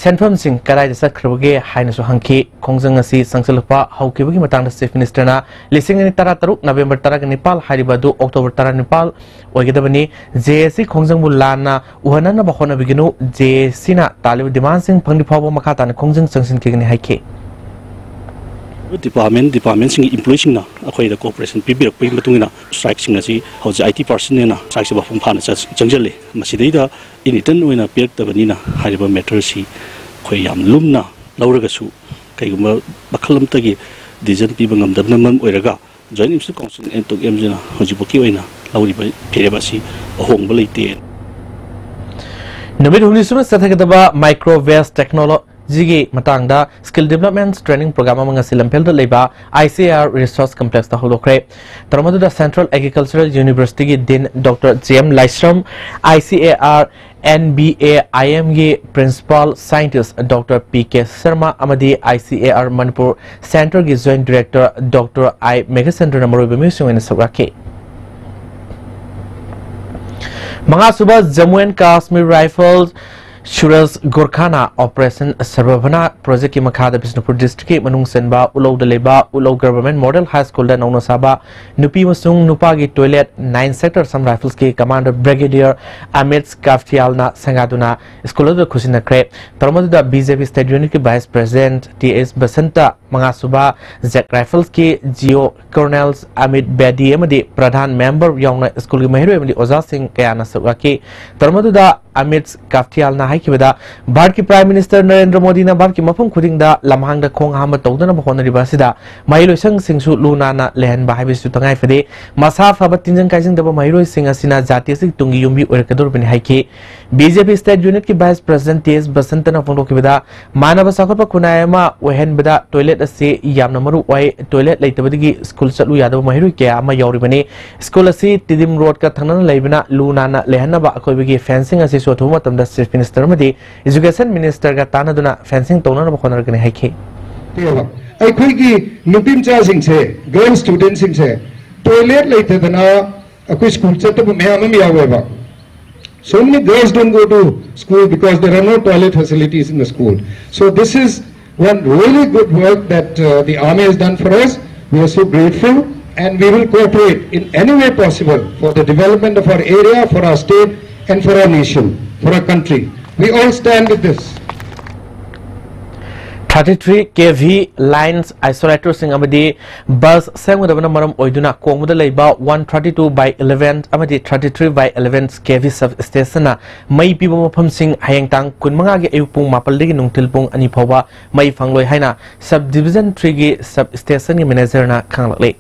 ꯁꯦꯟꯐꯝꯁꯤꯡ ꯀꯗꯥꯏꯗ ꯆꯠꯈ꯭ꯔꯕꯒꯦ ꯍꯥꯏꯅꯁꯨ ꯍꯪꯈꯤ꯫ ꯈꯣꯡꯖꯪ ꯑꯁꯤ ꯆꯪꯁꯤꯜꯂꯛꯄ ꯍꯧꯈꯤꯕꯒꯤ ꯃꯇꯥꯡꯗ ꯆꯤꯐ ꯃꯤꯅꯤꯁꯇꯔꯅ ꯂꯤꯁꯤꯡ ꯑꯅꯤ ꯇꯔꯥꯇꯔꯨꯛ ꯅꯕꯦꯝꯕꯔ ꯇꯔꯥꯒ ꯅꯤꯄꯥꯜ ꯍꯥꯏꯔꯤꯕ ꯑꯗꯨ ꯑꯣꯛꯇꯣꯕꯔ ꯇꯔꯥꯅꯤꯄꯥꯜ ꯑꯣꯏꯒꯗꯕꯅꯤ꯫ ꯖꯦ ꯑꯦ ꯁꯤ ꯈꯣꯡꯖꯪꯕꯨ ꯂꯥꯟꯅ ꯎꯍꯟꯅꯅꯕ ꯍꯣꯠꯅꯕꯤꯒꯅꯨ꯫ ꯖꯦ ꯑꯦ ꯁꯤꯅ ꯇꯥꯜꯂꯤꯕ ꯗꯤꯃꯥꯟꯁꯤꯡ ꯐꯪꯗ꯭ꯔꯤ ꯐꯥꯎꯕ ꯃꯈꯥ ꯇꯥꯅ ꯈꯣꯡꯖꯪ ꯆꯪꯁꯤꯟꯈꯤꯒꯅꯤ ꯍꯥꯏꯈꯤ꯫ ꯗꯤꯄꯥꯔꯠꯃꯦꯟ, ꯗꯤꯄꯥꯔꯠꯃꯦꯟꯁꯤꯡꯒꯤ ꯏꯝꯄ꯭ꯂꯣꯌꯤꯁꯤꯡꯅ ꯑꯩꯈꯣꯏꯗ ꯀꯣꯑꯣꯄꯔꯦꯁꯟ ꯄꯤꯕꯤꯔꯛꯄꯒꯤ ꯃꯇꯨꯡ ꯏꯟꯅ ꯁ꯭ꯇ꯭ꯔꯥꯏꯛꯁꯤꯡ ꯑꯁꯤ ꯍꯧꯖꯤꯛ ꯑꯥꯏ ꯇꯤ ꯄꯥꯔꯁꯟꯅꯦꯅ ꯁ꯭ꯇ꯭ꯔꯥꯏꯛꯁꯦ ꯃꯄꯨꯡ ꯐꯥꯅ ꯆ-, ꯆꯪꯁꯤꯜꯂꯤ꯫ ꯃꯁꯤꯗꯩꯗ ꯏꯟ ꯔꯤꯇꯟ ꯑꯣꯏꯅ ꯄꯤꯔꯛꯇꯕꯅꯤꯅ ꯍꯥꯏꯔꯤꯕ ꯃꯦꯇꯔꯁꯤ ꯑꯩꯈꯣꯏ ꯌꯥꯝ ꯂꯨꯝꯅ ꯂꯧꯔꯒꯁꯨ, ꯀꯩꯒꯨꯝꯕ ꯃꯈꯜ ꯑꯃꯠꯇꯒꯤ ꯗꯤꯁꯤꯖꯟ ꯄꯤꯕ ꯉꯝꯗꯕꯅ ꯃꯔꯝ ꯑꯣꯏꯔꯒ, ꯖꯣꯏꯟꯠ ꯑꯦꯛꯖꯤꯀ꯭ꯌꯨꯇꯤꯚ ꯀꯥꯎꯟꯁꯤꯜ ꯑꯦꯟ ꯇꯨꯛ ꯑꯦꯝꯖꯤꯅ ꯍꯧꯖꯤꯛꯐꯥꯎꯒꯤ ꯑꯣꯏꯅ ꯂꯧꯔꯤꯕ ꯐꯤꯔꯦꯞ ꯑꯁꯤ ꯑꯍꯣꯡꯕ ꯂꯩꯇꯦ꯫ ꯅꯨꯃꯤꯠ ꯍꯨꯝꯅꯤ ꯁꯨꯞꯅ ꯆꯠꯊꯒꯗꯕ ꯃꯥꯏꯀ꯭ꯔꯣ ꯋꯦꯁ ꯇꯦꯛꯅꯣꯂꯣ-, ꯁꯤꯒꯤ ꯃꯇꯥꯡꯗ Skill Development Training Program ꯑꯃ ꯉꯁꯤ ꯂꯝꯐꯦꯜꯗ ꯂꯩꯕ I C A R Resource Complex ꯇ ꯍꯧꯗꯣꯛꯈ꯭ꯔꯦ꯫ ꯊꯧꯔꯝ ꯑꯗꯨꯗ Central Agricultural University ꯒꯤ Dean Doctor J M Laishram, I C A R N B A I M ꯒꯤ Principal Scientist Doctor P K Sharma ꯑꯃꯗꯤ I C A R Manipur Center ꯒꯤ Joint Director Doctor I ꯃꯦꯘꯆꯟꯗ꯭ꯔꯅ ꯃꯔꯨꯑꯣꯏꯕ ꯃꯤꯑꯣꯏꯁꯤꯡ ꯑꯣꯏꯅ ꯁꯔꯨꯛ ꯌꯥꯈꯤ꯫ ꯃꯉꯥꯁꯨꯕ Jammu and Kashmir Rifles Suraj ꯒꯣꯔꯈꯥꯅ Operation Sarbhavana Project ꯀꯤ ꯃꯈꯥꯗ ꯕꯤꯁꯅꯨꯄꯨꯔ District ꯀꯤ ꯃꯅꯨꯡ ꯆꯟꯕ ꯎꯠꯂꯧꯗ ꯂꯩꯕ ꯎꯠꯂꯧ Government Model High School ꯗ ꯅꯧꯅ ꯁꯥꯕ ꯅꯨꯄꯤ ꯑꯃꯁꯨꯡ ꯅꯨꯄꯥꯒꯤ toilet, Nine Sector Assam Rifles ꯀꯤ Commander Brigadier ꯑꯃꯤꯠ ꯀꯥꯐꯇꯤꯌꯥꯜꯅ ꯁꯪꯒꯥꯗꯨꯅ school ꯑꯗꯨꯗ ꯈꯨꯠꯁꯤꯟꯅꯈ꯭ꯔꯦ꯫ ꯊꯧꯔꯝ ꯑꯗꯨꯗ B J P State Unit ꯀꯤ Vice President T S Basanta, ꯃꯉꯥꯁꯨꯕ Jack Rifles ꯀꯤ G O Colonel Amit Bedi ꯑꯃꯗꯤ ꯄ꯭ꯔꯙꯥꯟ member ꯌꯥꯎꯅ school ꯒꯤ ꯃꯍꯩꯔꯣꯏ ꯑꯃꯗꯤ ꯑꯣꯖꯥꯁꯤꯡ ꯀꯌꯥꯅ ꯁꯔꯨꯛ ꯌꯥꯈꯤ꯫ ꯊꯧꯔꯝ ꯑꯗꯨꯗ ꯑꯃꯤꯠ ꯀꯥꯐꯇꯤꯌꯥꯜꯅ ꯍꯥꯏꯈꯤꯕꯗ, ꯚꯥꯔꯠꯀꯤ Prime Minister ꯅꯔꯦꯟꯗ꯭ꯔ ꯃꯣꯗꯤꯅ ꯚꯥꯔꯠꯀꯤ ꯃꯐꯝ ꯈꯨꯗꯤꯡꯗ ꯂꯝꯍꯥꯡꯗ ꯈꯣꯡ ꯍꯥꯝꯕ ꯇꯧꯗꯅꯕ ꯍꯣꯠꯅꯔꯤꯕ ꯑꯁꯤꯗ ꯃꯍꯩꯂꯣꯏꯁꯪꯁꯤꯡꯁꯨ ꯂꯨ ꯅꯥꯟꯅ ꯂꯩꯍꯟꯕ ꯍꯥꯏꯕꯁꯤꯁꯨ ꯇꯉꯥꯏ ꯐꯗꯦ꯫ ꯃꯁꯥ ꯐꯕ ꯇꯤꯟꯖꯪ ꯀꯥꯏꯖꯪꯗꯕ ꯃꯍꯩꯔꯣꯏꯁꯤꯡ ꯑꯁꯤꯅ ꯖꯥꯇꯤ ꯑꯁꯤꯒꯤ ꯇꯨꯡꯒꯤ ꯌꯨꯝꯕꯤ ꯑꯣꯏꯔꯛꯀꯗꯧꯔꯤꯕꯅꯤ ꯍꯥꯏꯈꯤ꯫ B J P State Unit ꯀꯤ Vice President T S ꯕꯁꯟꯇꯅ ꯐꯣꯡꯗꯣꯛꯈꯤꯕꯗ, ꯃꯥꯟꯅꯕ ꯆꯥꯎꯈꯠꯄ ꯈꯨꯟꯅꯥꯏ ꯑꯃ ꯑꯣꯏꯍꯟꯕꯗ toilet ꯑꯁꯤ ꯌꯥꯝꯅ ꯃꯔꯨ ꯑꯣꯏ꯫ Toilet ꯂꯩꯇꯕꯗꯒꯤ school ꯆꯠꯂꯨ ꯌꯥꯗꯕ ꯃꯍꯩꯔꯣꯏ ꯀꯌꯥ ꯑꯃ ꯌꯥꯎꯔꯤꯕꯅꯤ꯫ School ꯑꯁꯤ ꯇꯤꯗꯤꯝ road ꯀ ꯊꯪꯅꯅ ꯂꯩꯕꯅ ꯂꯨ ꯅꯥꯟꯅ ꯂꯩꯍꯟꯅꯕ ꯑꯀꯣꯏꯕꯒꯤ fencing ꯑꯁꯤꯁꯨ ꯑꯊꯨꯕ ꯃꯇꯝꯗ Chief Minister ꯑꯃꯗꯤ Education Minister ꯒ ꯇꯥꯟꯅꯗꯨꯅ fencing ꯇꯧꯅꯅꯕ ꯍꯣꯠꯅꯔꯒꯅꯤ ꯍꯥꯏꯈꯤ꯫ ꯑꯩꯈꯣꯏꯒꯤ ꯅꯨꯄꯤ ꯃꯆꯥꯁꯤꯡꯁꯦ, girl student ꯁꯤꯡꯁꯦ toilet ꯂꯩꯇꯗꯅ ꯑꯩꯈꯣꯏ school ꯆꯠꯇꯕ ꯃꯌꯥꯝ ꯑꯃ ꯌꯥꯎꯋꯦꯕ꯫ So many girls don't go to school because there are no toilet facilities in the school. So this is one really good work that uh, the army has done for us. We are so grateful, and we will cooperate in any way possible for the development of our area, for our state, and for our nation, for our country. We all stand with this. Thirty three K V lines, isolator ꯁꯤꯡ ꯑꯃꯗꯤ bus ꯁꯦꯝꯒꯗꯕꯅ ꯃꯔꯝ ꯑꯣꯏꯗꯨꯅ ꯀꯣꯡꯕꯗ ꯂꯩꯕ one thirty two by eleven ꯑꯃꯗꯤ thirty three by eleven K V sub station ꯅ ꯃꯩ ꯄꯤꯕ ꯃꯐꯝꯁꯤꯡ ꯍꯌꯦꯡ ꯇꯥꯡ ꯀꯨꯟꯃꯉꯥꯒꯤ ꯑꯌꯨꯛ ꯄꯨꯡ ꯃꯥꯄꯜꯗꯒꯤ ꯅꯨꯡꯊꯤꯜ ꯄꯨꯡ ꯑꯅꯤ ꯐꯥꯎꯕ ꯃꯩ ꯐꯪꯂꯣꯏ ꯍꯥꯏꯅ Sub Division three ꯒꯤ sub station ꯒꯤ manager ꯅ ꯈꯪꯂꯛꯂꯤ꯫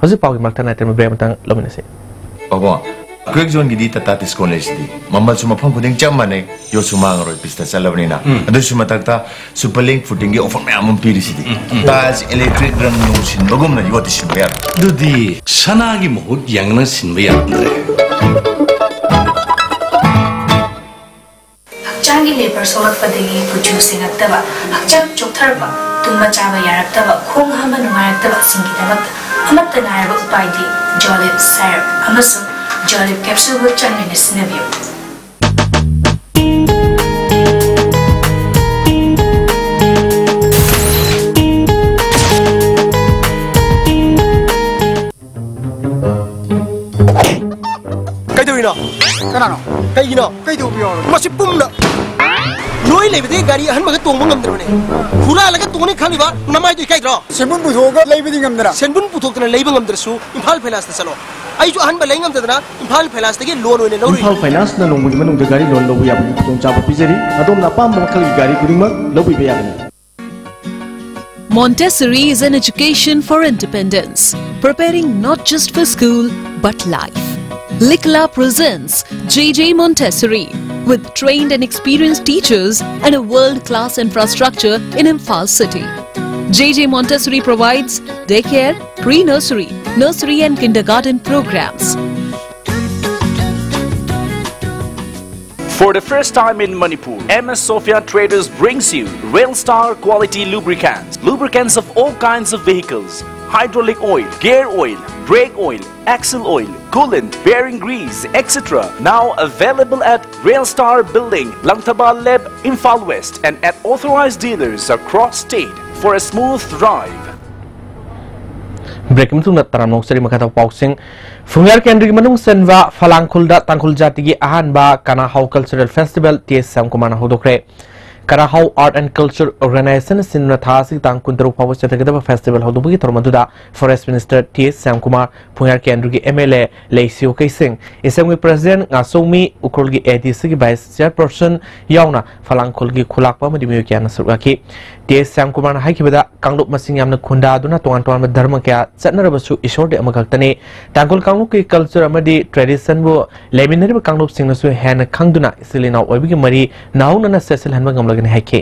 ꯍꯧꯖꯤꯛ ꯄꯥꯎꯒꯤ ꯃꯔꯛꯇ ꯅꯥꯏꯇꯟ break ꯑꯃꯇꯪ ꯂꯧꯃꯤꯟꯅꯁꯤ꯫ ꯑꯕꯣ꯫ ꯀ꯭ꯋꯦꯛ ꯖꯣꯟꯒꯤꯗꯤ ꯇꯥꯇꯥ ꯗꯤꯁꯀꯥꯎꯟ ꯂꯩꯁꯤꯗꯤ꯫ ꯃꯃꯜꯁꯨ ꯃꯐꯝ ꯈꯨꯗꯤꯡ ꯆꯞ ꯃꯥꯟꯅꯩ, ꯌꯣꯠꯁꯨ ꯃꯥꯡꯉꯔꯣꯏ, ꯄꯤꯁꯇ ꯆꯠꯂꯕꯅꯤꯅ꯫ ꯑꯗꯨꯁꯨ ꯃꯊꯛꯇ ꯁꯨꯄꯔ ꯂꯤꯡ ꯐꯨꯇꯤꯡꯒꯤ ꯑꯣꯐꯔ ꯃꯌꯥꯝ ꯑꯃ ꯄꯤꯔꯤꯁꯤꯗꯤ꯫ ꯇꯥꯏꯜꯁ, ꯏꯂꯦꯛꯇ꯭ꯔꯤꯛ, ꯔꯪ ꯅꯨꯡ ꯁꯤꯟꯕꯒꯨꯝꯅ ꯌꯣꯠꯇꯤ ꯁꯤꯟꯕ ꯌꯥꯔꯣꯏ꯫ ꯑꯗꯨꯗꯤ ꯁꯅꯥꯒꯤ ꯃꯍꯨꯠ ꯌꯥꯡꯅ ꯁꯤꯟꯕ ꯌꯥꯔꯝꯗ꯭ꯔꯦ꯫ ꯍꯛꯆꯥꯡꯒꯤ ꯂꯦꯕꯔ ꯁꯣꯛꯂꯛꯄꯗꯒꯤ ꯀꯨꯆꯨ ꯁꯦꯡꯉꯛꯇꯕ, ꯍꯛꯆꯥꯡ ꯆꯣꯛꯊꯔꯛꯄ, ꯇꯨꯝꯕ ꯆꯥꯕ ꯌꯥꯔꯛꯇꯕ, ꯈꯣꯡ ꯍꯥꯝꯕ ꯅꯨꯡꯉꯥꯏꯔꯛꯇꯕꯁꯤꯡꯒꯤꯗꯃꯛꯇ ꯑꯃꯠꯇ ꯉꯥꯏꯔꯕ ꯎꯄꯥꯏꯗꯤ ꯖꯣꯂꯤꯞ ꯁꯥꯏꯔꯞ ꯑꯃꯁꯨꯡ ꯖꯣꯂꯤꯞ ꯀꯦꯞꯁꯨꯜꯕꯨ ꯆꯥꯡ ꯅꯥꯏꯅ ꯁꯤꯖꯤꯟꯅꯕꯤꯌꯨ꯫ ꯀꯩꯗꯧꯔꯤꯅꯣ? ꯀꯅꯥꯅꯣ? ꯀꯩꯒꯤꯅꯣ? ꯀꯩꯗꯧꯕ ꯌꯥꯎꯔꯒꯦ? ꯃꯁꯤ ꯄꯨꯝꯅ ꯅꯣꯏ ꯂꯩꯕꯗꯒꯤ ꯒꯥꯔꯤ ꯑꯍꯟꯕꯒ ꯇꯣꯡꯕ ꯉꯝꯗ꯭ꯔꯕꯅꯦ꯫ ꯍꯨꯔꯥꯜꯂꯒ ꯇꯣꯡꯅꯤ ꯈꯜꯂꯤꯕ ꯅꯃꯥꯏꯗꯣ ꯏꯀꯥꯏꯗ꯭ꯔꯣ? ꯁꯦꯟꯕꯨꯟ ꯄꯨꯊꯣꯛꯑꯒ ꯂꯩꯕꯗꯤ ꯉꯝꯗꯅ꯫ ꯁꯦꯟꯕꯨꯟ ꯄꯨꯊꯣꯛꯇꯅ ꯂꯩꯕ ꯉꯝꯗ꯭ꯔꯁꯨ ꯏꯝꯐꯥꯜ ꯐꯥꯏꯅꯥꯟꯁꯇ ꯆꯠꯂꯣ꯫ ꯑꯩꯁꯨ ꯑꯍꯟꯕ ꯂꯩ ꯉꯝꯗꯗꯅ ꯏꯝꯐꯥꯜ ꯐꯥꯏꯅꯥꯟꯁꯇꯒꯤ ꯂꯣꯟ ꯑꯣꯏꯅ ꯂꯧꯔꯨꯏ꯫ ꯏꯝꯐꯥꯜ ꯐꯥꯏꯅꯥꯟꯁꯅ ꯅꯣꯡꯃꯒꯤ ꯃꯅꯨꯡꯗ ꯒꯥꯔꯤ ꯂꯣꯟ ꯂꯧꯕ ꯌꯥꯕꯒꯤ ꯈꯨꯗꯣꯡꯆꯥꯕ ꯄꯤꯖꯔꯤ꯫ ꯑꯗꯣꯝꯅ ꯑꯄꯥꯝꯕ ꯃꯈꯜꯒꯤ ꯒꯥꯔꯤ ꯈꯨꯗꯤꯡꯃꯛ ꯂꯧꯕꯤꯕ ꯌꯥꯒꯅꯤ꯫ Montessori is an education for independence, preparing not just for school but life. Likla presents J J Montessori, with trained and experienced teachers and a world-class infrastructure in Imphal city. J J Montessori provides daycare, pre-nursery, nursery and kindergarten programs. For the first time in Manipur, M S Sophia Traders brings you Rail Star quality lubricants. Lubricants of all kinds of vehicles. Hydraulic oil, gear oil, brake oil, axle oil, coolant, bearing grease, et cetera. Now available at Rail Star Building, Langthaba Lab, Imphal West, and at authorized dealers across state for a smooth drive. ꯕ꯭ꯔꯦꯛꯀꯤ ꯃꯇꯨꯡꯗ ꯇꯔꯥꯝꯅ ꯑꯣꯛꯆꯔꯤ꯫ ꯃꯈꯥ ꯇꯥꯕ ꯄꯥꯎꯁꯤꯡ꯫ ꯐꯨꯡꯌꯥꯔ ꯀꯦꯟꯗ꯭ꯔꯒꯤ ꯃꯅꯨꯡ ꯆꯟꯕ ꯐꯂꯥꯡꯈꯨꯜꯗ ꯇꯥꯡꯈꯨꯜ ꯖꯥꯇꯤꯒꯤ ꯑꯍꯥꯟꯕ ꯀꯅꯥꯍꯧ ꯀꯜꯆꯔꯦꯜ ꯐꯦꯁꯇꯤꯚꯦꯜ ꯇꯤ ꯑꯦꯁ ꯁ꯭ꯌꯥꯝꯀꯨꯃꯥꯔꯅ ꯍꯧꯗꯣꯛꯈ꯭ꯔꯦ꯫ ꯀꯔꯥꯍꯥꯎ Art and Culture Organization ꯁꯤꯟꯗꯨꯅ ꯊꯥ ꯑꯁꯤꯒꯤ ꯇꯥꯡ ꯀꯨꯟꯇꯔꯨꯛ ꯐꯥꯎꯕ ꯆꯠꯊꯒꯗꯕ festival ꯍꯧꯗꯣꯛꯄꯒꯤ ꯊꯧꯔꯝ ꯑꯗꯨꯗ Forest Minister ꯇꯤ ꯑꯦꯁ ꯁ꯭ꯌꯥꯝꯀꯨꯃꯥꯔ, ꯐꯨꯡꯌꯥꯔ ꯀꯦꯟꯗ꯭ꯔꯒꯤ ꯑꯦꯝ ꯑꯦꯜ ꯑꯦ ꯂꯩꯁꯤꯌꯣ ꯀꯩꯁꯤꯡ, ꯏꯁꯦꯝꯒꯤ president ꯉꯥꯆꯧꯃꯤ, ꯎꯈ꯭ꯔꯨꯜꯒꯤ ꯑꯦ ꯗꯤ ꯁꯤꯒꯤ vice chairperson ꯌꯥꯎꯅ ꯐꯂꯥꯡꯈꯣꯜꯒꯤ ꯈꯨꯂꯥꯛꯄ ꯑꯃꯗꯤ ꯃꯤꯑꯣꯏ ꯀꯌꯥꯅ ꯁꯔꯨꯛ ꯌꯥꯈꯤ꯫ ꯇꯤ ꯑꯦꯁ ꯁ꯭ꯌꯥꯝꯀꯨꯃꯥꯔꯅ ꯍꯥꯏꯈꯤꯕꯗ, ꯀꯥꯡꯂꯨꯞ ꯃꯁꯤꯡ ꯌꯥꯝꯅ ꯈꯨꯟꯗꯥꯗꯨꯅ ꯇꯣꯉꯥꯟ ꯇꯣꯉꯥꯟꯕ ꯙꯔꯃ ꯀꯌꯥ ꯆꯠꯅꯔꯕꯁꯨ ꯏꯁꯣꯔꯗꯤ ꯑꯃꯈꯛꯇꯅꯤ꯫ ꯇꯥꯡꯈꯨꯜ ꯀꯥꯡꯂꯨꯞꯀꯤ culture ꯑꯃꯗꯤ traditionꯕꯨ ꯂꯩꯃꯤꯟꯅꯔꯤꯕ ꯀꯥꯡꯂꯨꯞꯁꯤꯡꯅꯁꯨ ꯍꯦꯟꯅ ꯈꯪꯗꯨꯅ ꯏꯆꯤꯜ ꯏꯅꯥꯎ ꯑꯣꯏꯕꯒꯤ ꯃꯔꯤ ꯅꯧꯍꯧꯅꯅ ꯆꯦꯠꯁꯤꯜꯍꯟꯕ ꯉꯝꯂꯒꯅꯤ ꯍꯥꯏꯈꯤ꯫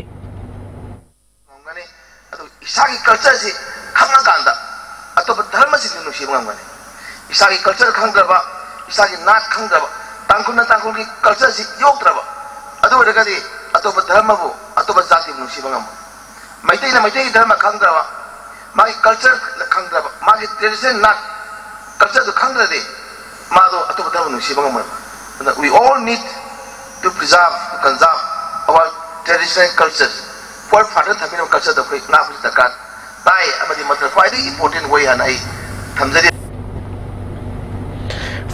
ꯉꯝꯒꯅꯤ꯫ ꯑꯗꯨ ꯏꯁꯥꯒꯤ cultureꯁꯤ ꯈꯪꯉꯀꯥꯟꯗ ꯑꯇꯣꯞꯄ ꯙꯔꯃꯁꯤꯡꯁꯨ ꯅꯨꯡꯁꯤꯕ ꯉꯝꯒꯅꯤ꯫ ꯏꯁꯥꯒꯤ culture ꯈꯪꯗ꯭ꯔꯕ, ꯏꯁꯥꯒꯤ ꯅꯥꯠ ꯈꯪꯗ꯭ꯔꯕ, ꯇꯥꯡꯈꯨꯜꯅ ꯇꯥꯡꯈꯨꯜꯒꯤ cultureꯁꯤ ꯌꯣꯛꯇ꯭ꯔꯕ, ꯑꯗꯨ ꯑꯣꯏꯔꯒꯗꯤ ꯑꯇꯣꯞꯄ ꯙꯔꯃꯕꯨ, ꯑꯇꯣꯞꯄ ꯖꯥꯇꯤꯕꯨ ꯅꯨꯡꯁꯤꯕ ꯉꯝꯃꯣꯏ꯫ ꯃꯩꯇꯩꯅ ꯃꯩꯇꯩꯒꯤ ꯙꯔꯃ ꯈꯪꯗ꯭ꯔꯕ, ꯃꯥꯒꯤ culture ꯈꯪꯗ꯭ꯔꯕ, ꯃꯥꯒꯤ traditional ꯅꯥꯠ cultureꯗꯨ ꯈꯪꯗ꯭ꯔꯗꯤ ꯃꯥꯗꯣ ꯑꯇꯣꯞꯄ ꯙꯔꯃ ꯅꯨꯡꯁꯤꯕ ꯉꯝꯃꯣꯏꯕ꯫ ꯑꯗꯨꯅ we all need to preserve, to conserve our traditional culture. Forefather ꯊꯝꯕꯤꯔꯝꯕ cultureꯗꯣ ꯑꯩꯈꯣꯏ ꯉꯥꯛꯄꯁꯨ ꯗꯔꯀꯥꯔ ꯇꯥꯏ ꯑꯃꯗꯤ ꯃꯗꯨꯅ ꯈ꯭ꯋꯥꯏꯗꯒꯤ important ꯑꯣꯏ ꯍꯥꯏꯅ ꯑꯩ ꯊꯝꯖꯔꯤ꯫